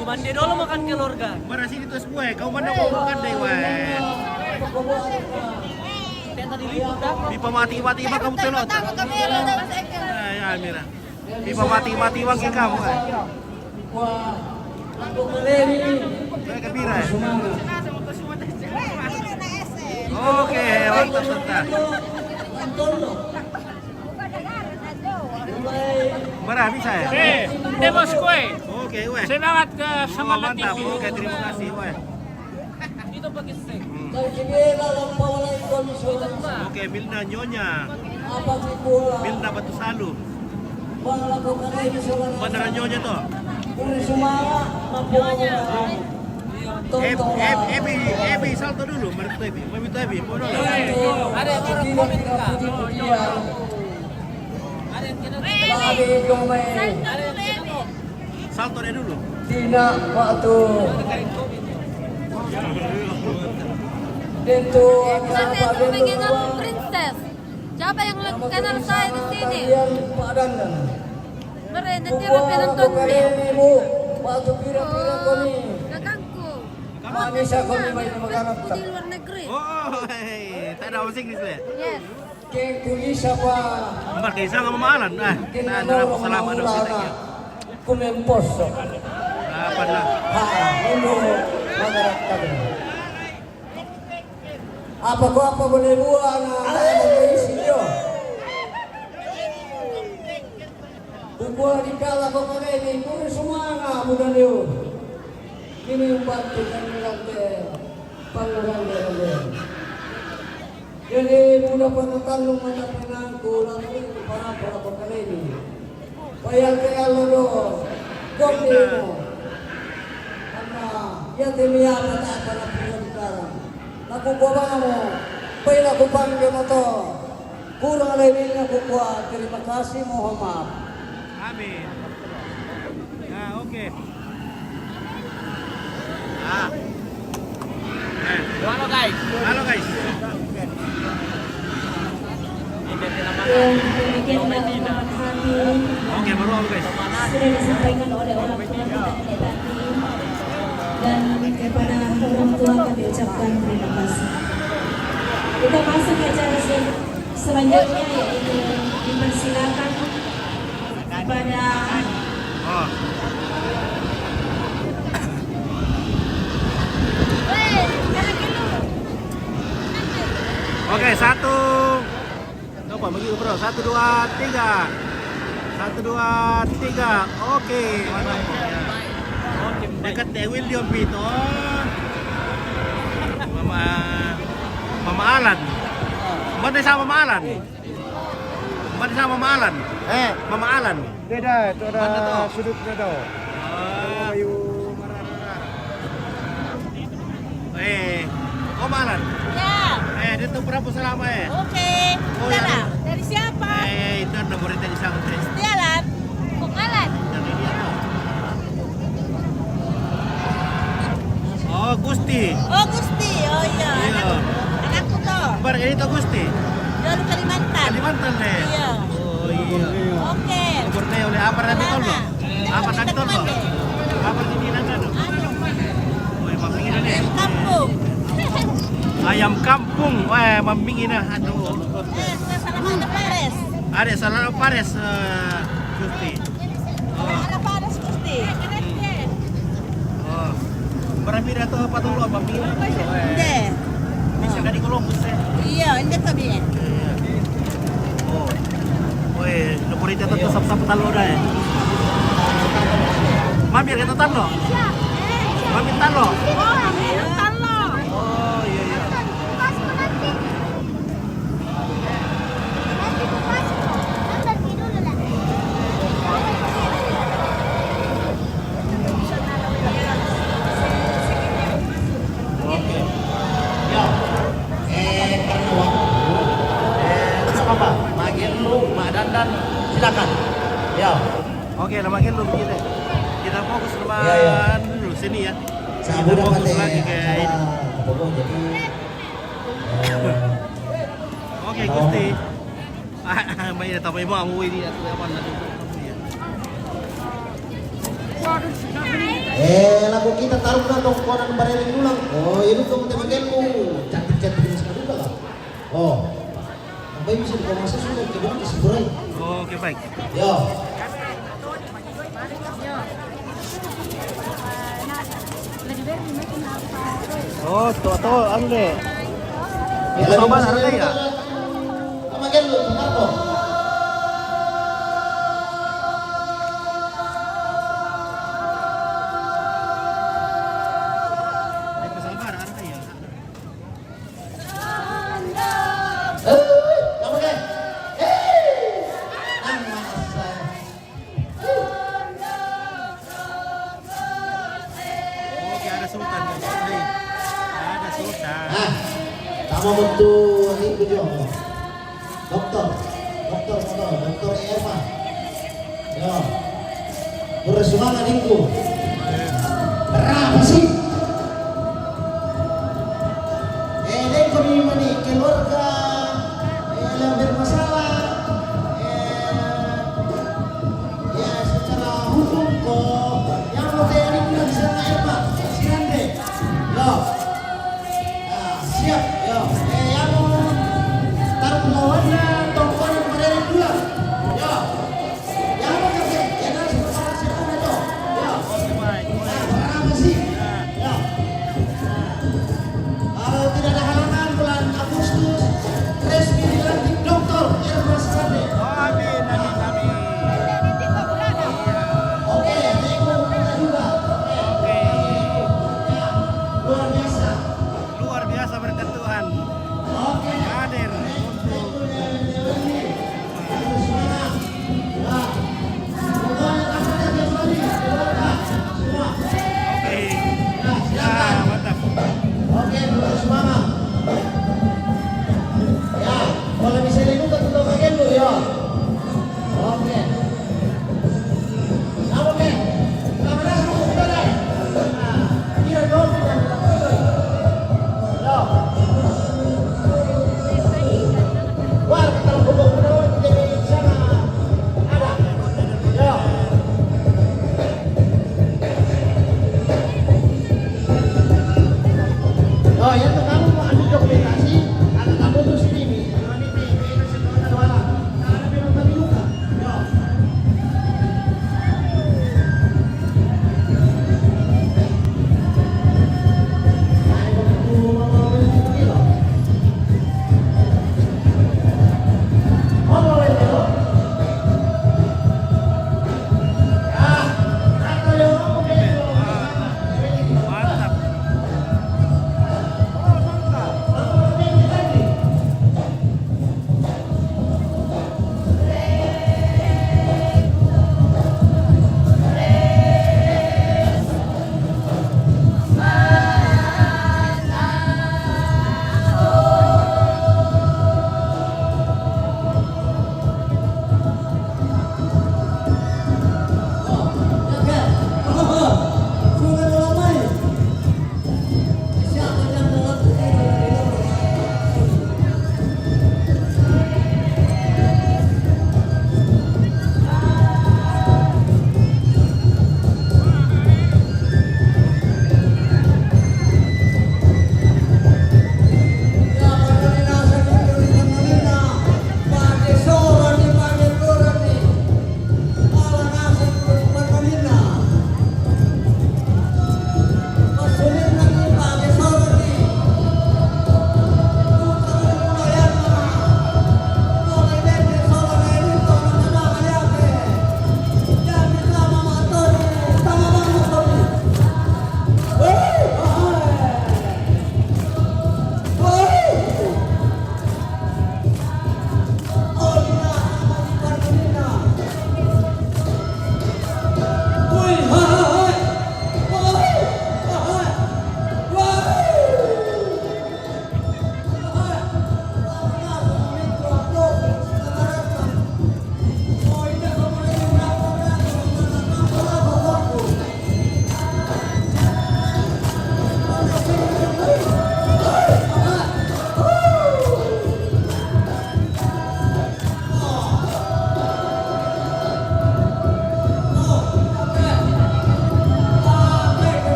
Kumande dolo makan keluarga. Bara sini tu semua, kau mana kau makan deh, weh. Dia tadi libur dah. Di pamati-mati mah kamu telot. Pertama kami ada Mas Ekel. Ya, ya, Mira. Di pamati-mati mah ke kamu, eh. Weh, ke Mira, eh. Oke, mantap, mantap. Bara bisa ya? Eh, temos kue. Oke, weh. Semangat ke. Oh, semangat mantap. Tinggi. Oke, terima kasih, weh. Itu pakai stek. Hmm. Oke, Milna Nyonya. Milna Batu Salu. Bandara Nyonya to. Nyonya. Ebi, Ebi, Ebi, salto dulu, Marito Ebi. Mami to Ebi, mau dulu. Ada orang komen, Kak. Salto dia dulu. Tidak, waktu. Itu pengen princess. Siapa yang lebih kenal saya di sini? Pak Dandan. Meren, nanti Buku orang penonton aku kali nih. Ini, Bu. Waktu pira-pira kau ni. Kakakku. Kami saya kau ni main magarap. Di luar negeri. Oh, hei, tak ada bahasa Inggris, ya? Yes. Keng kulisa pa. Nampak kayak sama malan. Ah, kita ada orang selama dua kita. Kumemposo. Apa lah? Ha, mundu magarap kami. Apa ko apa boleh buat na, na, na, isi yo. Kukua di kala ko kami ni kuri sumanga muda liu. Ini umpat kita ni lante panguran dia. Jadi muda panatang lu mana penangku lalu para para ko kami ni. Payake aloro, konde mo. Karena ya temia mata para pura utara. Naku kuabamo, pela kupangge moto. Kurang lebihnya kukua, terima kasih, mohon maaf. Amin. Ya, oke. Ah. Eh. Halo, guys. Halo, guys. Ya, demikianlah ungkapan kami. Oke, baru apa, guys? Sudah disampaikan oleh orang tua kita, Nenek Tati. Dan kepada orang tua kami ucapkan terima kasih. Kita masuk ke acara se-, selanjutnya, yaitu dipersilakan kepada. Oh. Oke, satu. Coba begitu, bro. Satu, dua, tiga. Satu, dua, tiga. Oke, mantap. Dekat Dewil Dion Pito. Mama, Mama Alan. Mana sama Mama Alan? Mana sama Mama Alan? Eh. Mama Alan. Beda, itu ada. Mana tuh? Sudutnya tuh. Ah. Kayu merah-merah. Eh, Om Alan. Ya. Eh, dia tuh berapa selama, eh? Oke. Oh, ya. Salam. Dari siapa? Eh, itu ada murid dari Sangkres. Dia, Alan. Om Alan. Dari dia tuh. Oh, Gusti. Oh, Gusti. Oh, iya. Iya. Anak-, anakku tuh. Bar ini tuh Gusti. Dari Kalimantan. Kalimantan, eh? Iya. Oh, iya. Oke. Borneo, oleh apa nanti tolong? Apa tadi, Tom? Apa di Milan, Tom? Woi, Mami ini nih. Kampung. Ayam kampung. Wah, Mami ini, aduh. Eh, sudah salah mana Paris? Ada salah Paris, eh, Gusti. Oh. Ada Paris, Gusti. Oh. Berapa dah tuh, apa tuh, Mami ini? Deh. Bisa dari Columbus, ya? Iya, ini tuh dia. Iya. Oh. Woi, nukuri kita tuh sap-sap talo dah, ya. Mampir kita talo. Mampir talo. Oh, iya, iya. Iya, iya. Dulu sini ya. Saya udah pakai lagi, kayak ini. Apa gua jadi, eh, oke, Gusti. Main tambah mau ini ya, apa nanti. Eh, lagu kita taruh na tongkonan bareli tulang. Oh, itu tong teman mu. Cantik-cantik sekali lah. Oh. Apa yang bisa dikau masa sudah kita kasih kurang. Oke, baik. Yo. Oh, to, to, ano le? Ito ba, ano le ya? Pamagal mo, pamagal mo. Ay, pasabar, ano kayo? Eh, pamagal. Eh, ang masa. Oke, ada sultan, guys. Hei, ada sultan. Ah, sama betul itu juga. Dokter, dokter, dokter, dokter Irma. Yo. Bersemangat itu. Berapa sih? Eh, dengko di mana keluarga, eh, yang bermasalah, eh, ya, secara hukum ko, yang mau kayak ini bilang sana Irma, Sirande. Yo. Ah, siap, yo. Eh, yang mau taruh bawaannya, tongkonan berdiri dulu. Yo. Yang mau kerja, ya, nah, sebentar, sebentar, yo. Yo. Nah, berapa sih?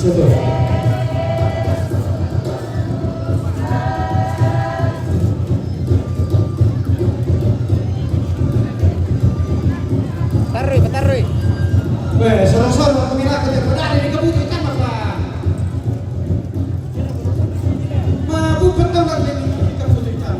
Patarrui, patarrui. Weh, soro-soro, kami nak kerja, pernah ada di kebun ikan apa? Mabuk petang lagi di kebun ikan.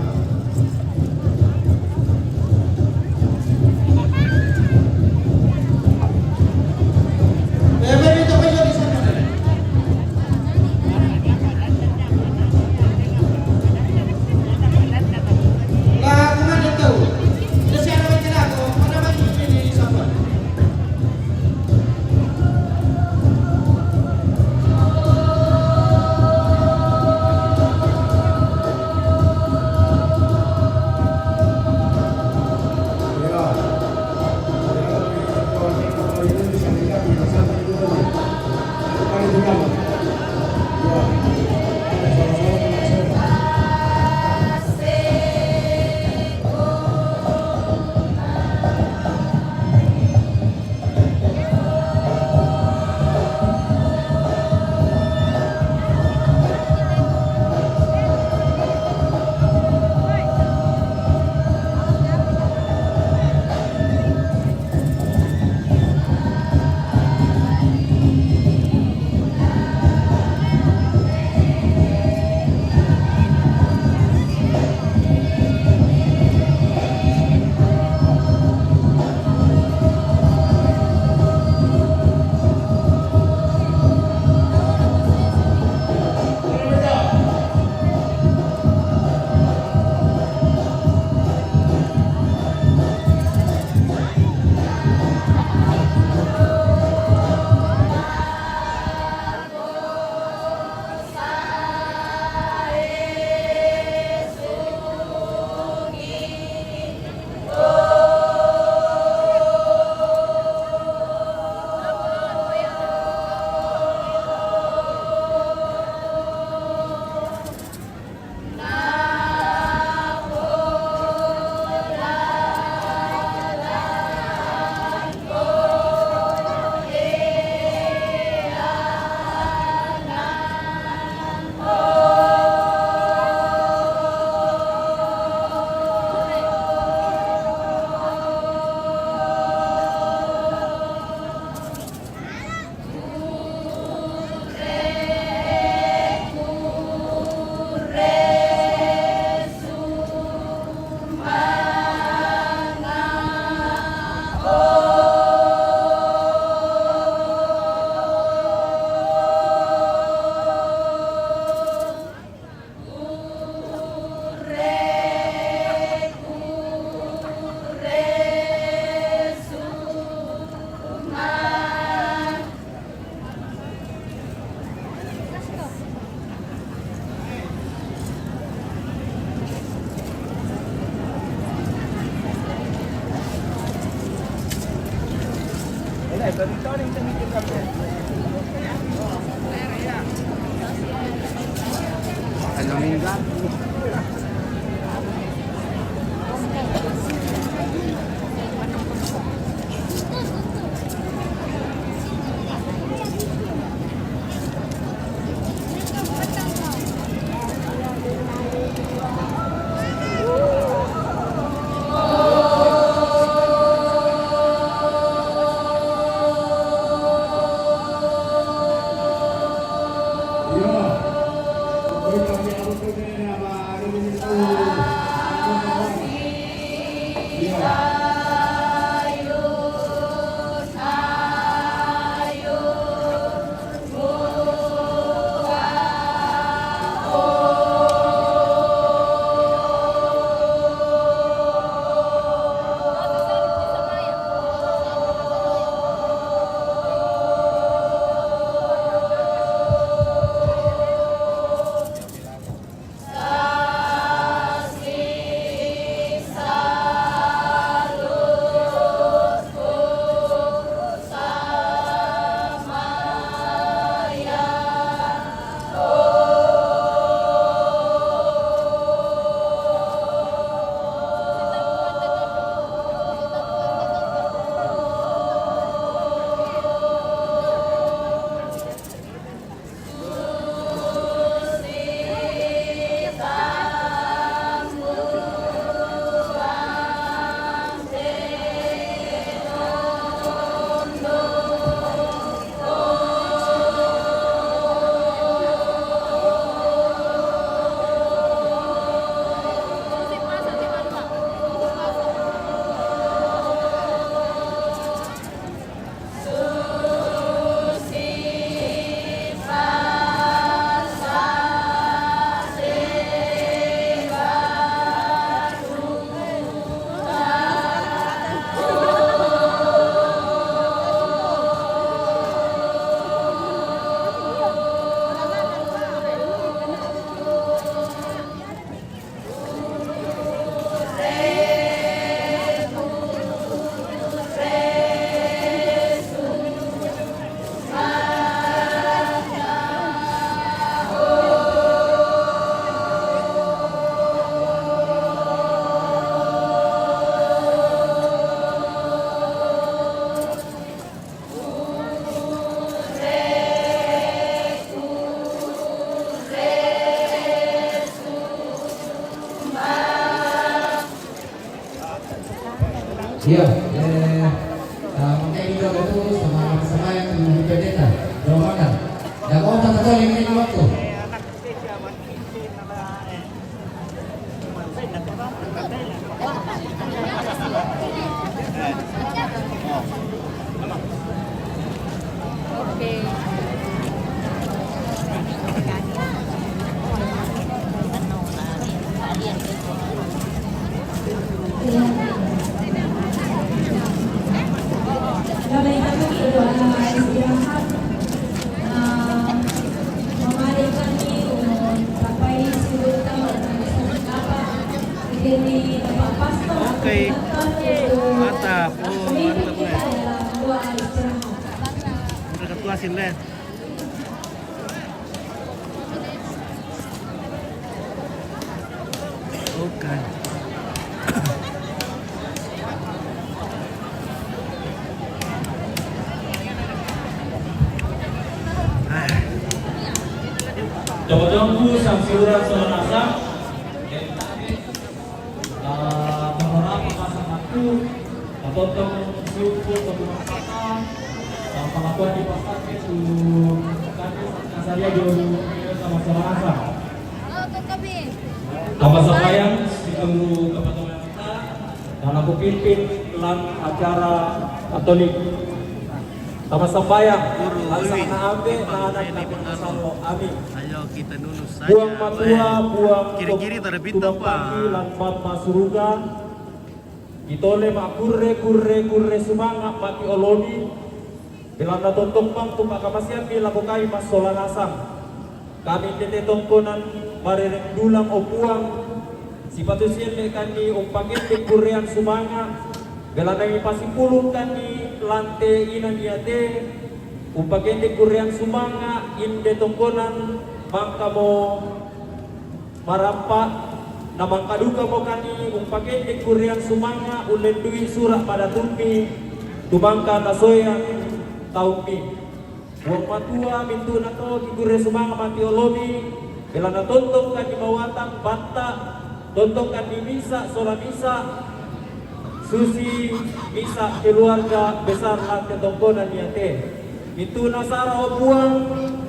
Iya, eh, eh, makanya itu aku tuh sama, sama yang pendeta, doa makan. Nggak mau tak tahu yang ini waktu. Oke. Mantap. Oh, mantap, Leh. Udah ketua sih, Leh. Oke. Coba jongku, sang siuran, sono nasang. Eh, mengenai pasanganku, atau tong siuku, atau rumah kata, eh, pengakuan di pasar itu, tadi saya dulu, sama-sama. Tambah sayang, ditunggu kepada kita, dan aku pimpin dalam acara Katolik. Sama sambayang, guru, langsung anak ambil, anak ini benar. Amin. Ayo kita dulu saja. Buang matua, buang kiri-kiri pada pintu, Pak. Lan Bapa suruga, itole makurre, kurre, kurre sumanga mati olomi. Belana tontong pang tu pakamasiammi lako kai massola nasang. Kami tete tongkonan marereng dulang, o Puang, sipatu sielle kami umpakende kurrean sumanga, belana mi pasipulung kami lante ina miate, umpakende kurrean sumanga inde tongkonan mangkamo marampa, na mangkadukamo kami umpakende kurrean sumanga ullendui sura padatummi, tumangka nasoean taummi. Puang Matua, mintu'na to kikurre sumanga mati olomi, belana tontong kami mawatang batta, tontong kami misa sola misa, susi misa keluarga besar lante tongkonan miate. Mintu'na sara, o Puang,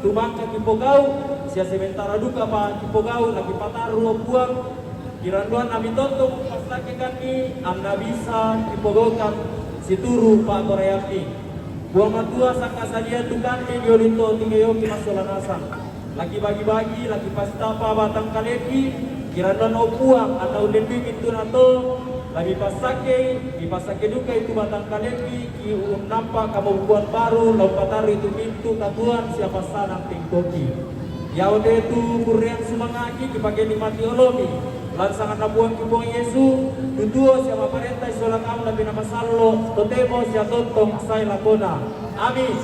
tumangka kipogau, sia sementara duka pa kipogau, na kipataru, o Puang, Kiranduan ami tontong passakke kami, anna bisa kipogaukan situru pa'poraiammi. Puang Matua, sangkasadian tu kami diolito tingayoki massola nasang. Laki bagi-bagi, laki pastapa batang kaleki, kiranduan, o Puang, anna ullendui mintu'na to, lami passakke, mipassakke duka itu batang kaleki, ki unnampa kamubukuan baru, la umpatarui tu mintu katuoan sia passanang tengkoki. Iate tu kurrean sumangaki, kipakeni mati olomi. Lan sanganna Puangki Puang Yesu, tutuo sia maparenta sola kamu napinamasallo, totemo sia tontong sae lakona. Amin.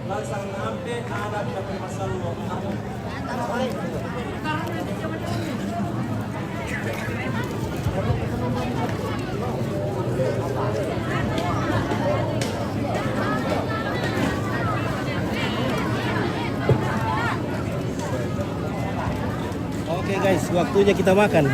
Lan sanganna Ampe, Anak, napinamasallo. Amin. Oke guys, waktunya kita makan.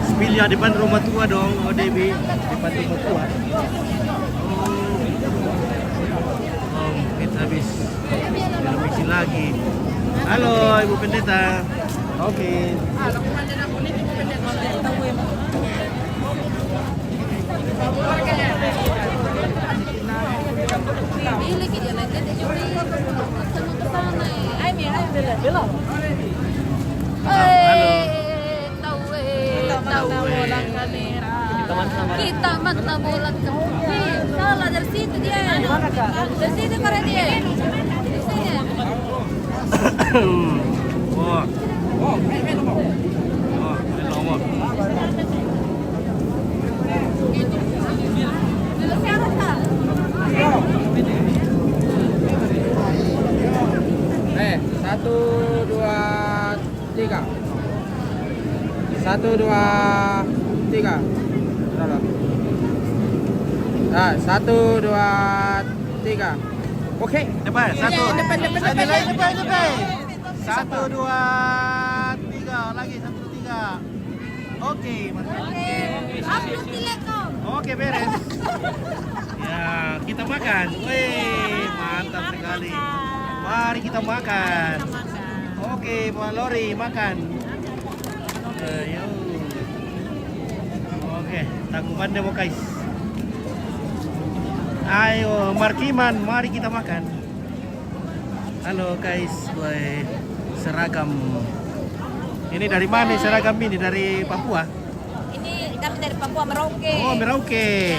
Spilya depan rumah tua dong, oh Debbie, depan rumah tua. Oh, kita habis. Habis lagi. Halo, Ibu Pendeta. Oke. Halo. Kita manna bola. Kita manna bola. Nih, salah dari situ dia. Dari situ karena dia. Di sini. Wah. Wah, ini lomo. Eh, satu. Satu, dua, tiga. Berapa? Nah, satu, dua, tiga. Oke. Depan, satu. Depan, depan, depan, depan, depan, depan. Satu, dua, tiga. Lagi, satu, tiga. Oke, mantap. Oke, beres. Ya, kita makan. Wih, mantap sekali. Mari kita makan. Oke, Pak Lori, makan. Ayo. Oke, takuban demo, guys. Ayo, Markiman, mari kita makan. Halo, guys, gue seragam. Ini dari mana seragam ini? Dari Papua? Ini kami dari Papua, Merauke. Oh, Merauke.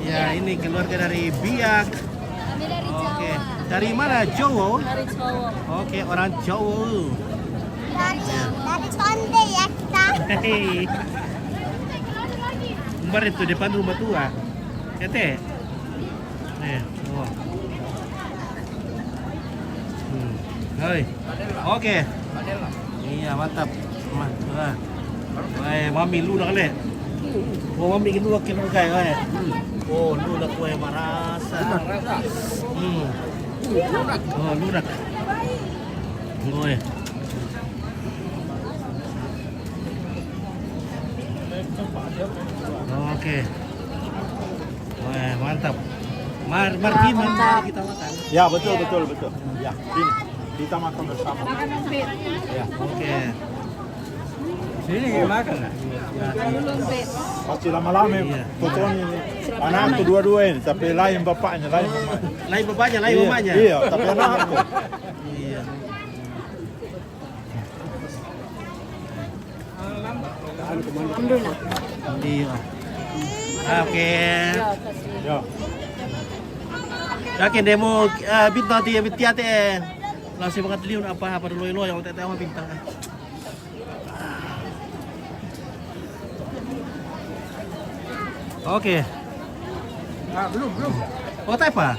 Ya. Ini keluarga dari Biak. Kami dari Jawa. Oke. Dari mana? Jawa? Dari Jawa. Oke, orang Jawa. Dari, dari Tonde ya kita. Hei. Kembar itu depan rumah tua. Ya, Teh? Nih, tuh. Hmm. Hei. Oke. Iya, mantap. Mah, wah. Wah, mami lu dah kali. Oh, mami gitu wakil lu kayak, wah. Hmm. Oh, lu dah kue marasa. Hmm. Oh, lu dah. Gue. Oke. Wah, mantap. Mar, mar, mantap. Kita makan. Ya, betul, betul, betul. Ya, sini. Kita makan bersama. Ya. Oke. Sini makan. Pasti lama-lama. Iya. Fotonya ini. Anakku dua-dua ini, tapi lain bapaknya, lain mamanya. Lain bapaknya, lain mamanya. Iya, tapi anakku. Iya. Alhamdulillah. Iya. Oke. Ya. Yakin demo, eh, bintang ti, bintang ti, eh. Langsung banget liun apa, apa dulu lo yang tete sama bintang. Oke. Ah, belum, belum. Oh, tak apa?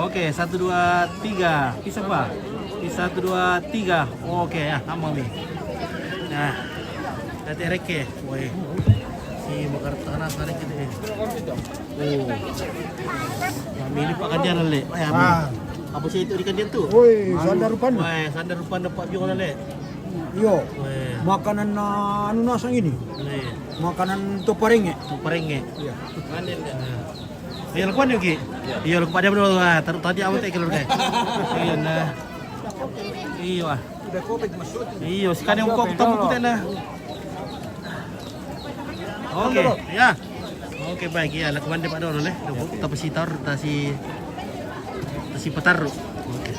Oke, satu, dua, tiga. Bisa, Pak? Bisa, satu, dua, tiga. Oke, ya, aman nih. Nah, kita tereke. Woi. Si bakar tanah, tarik gitu, eh. Oh. Kami ini Pak Kandian, le. Eh, amin. Ah. Apa sih itu di Kandian tuh? Woi, sandar rupan. Woi, sandar rupan dapat juga, le. Iyo. Woi. Makanan, ah, anu nasang ini. Le. Makanan toparenge. Toparenge. Iya. Mana ini? Iya, lakukan yuk, Ki. Iya, lakukan dia berdua. Taruh tadi awak tak keluar, guys. Iya, nah. Iya, ah. Udah covid maksudnya. Iya, sekarang yang kok tamu kita, nah. Oke, ya. Oke, baik, ya, lakukan dia Pak Dono, le. Tapi si tar, tasi, tasi petar. Oke.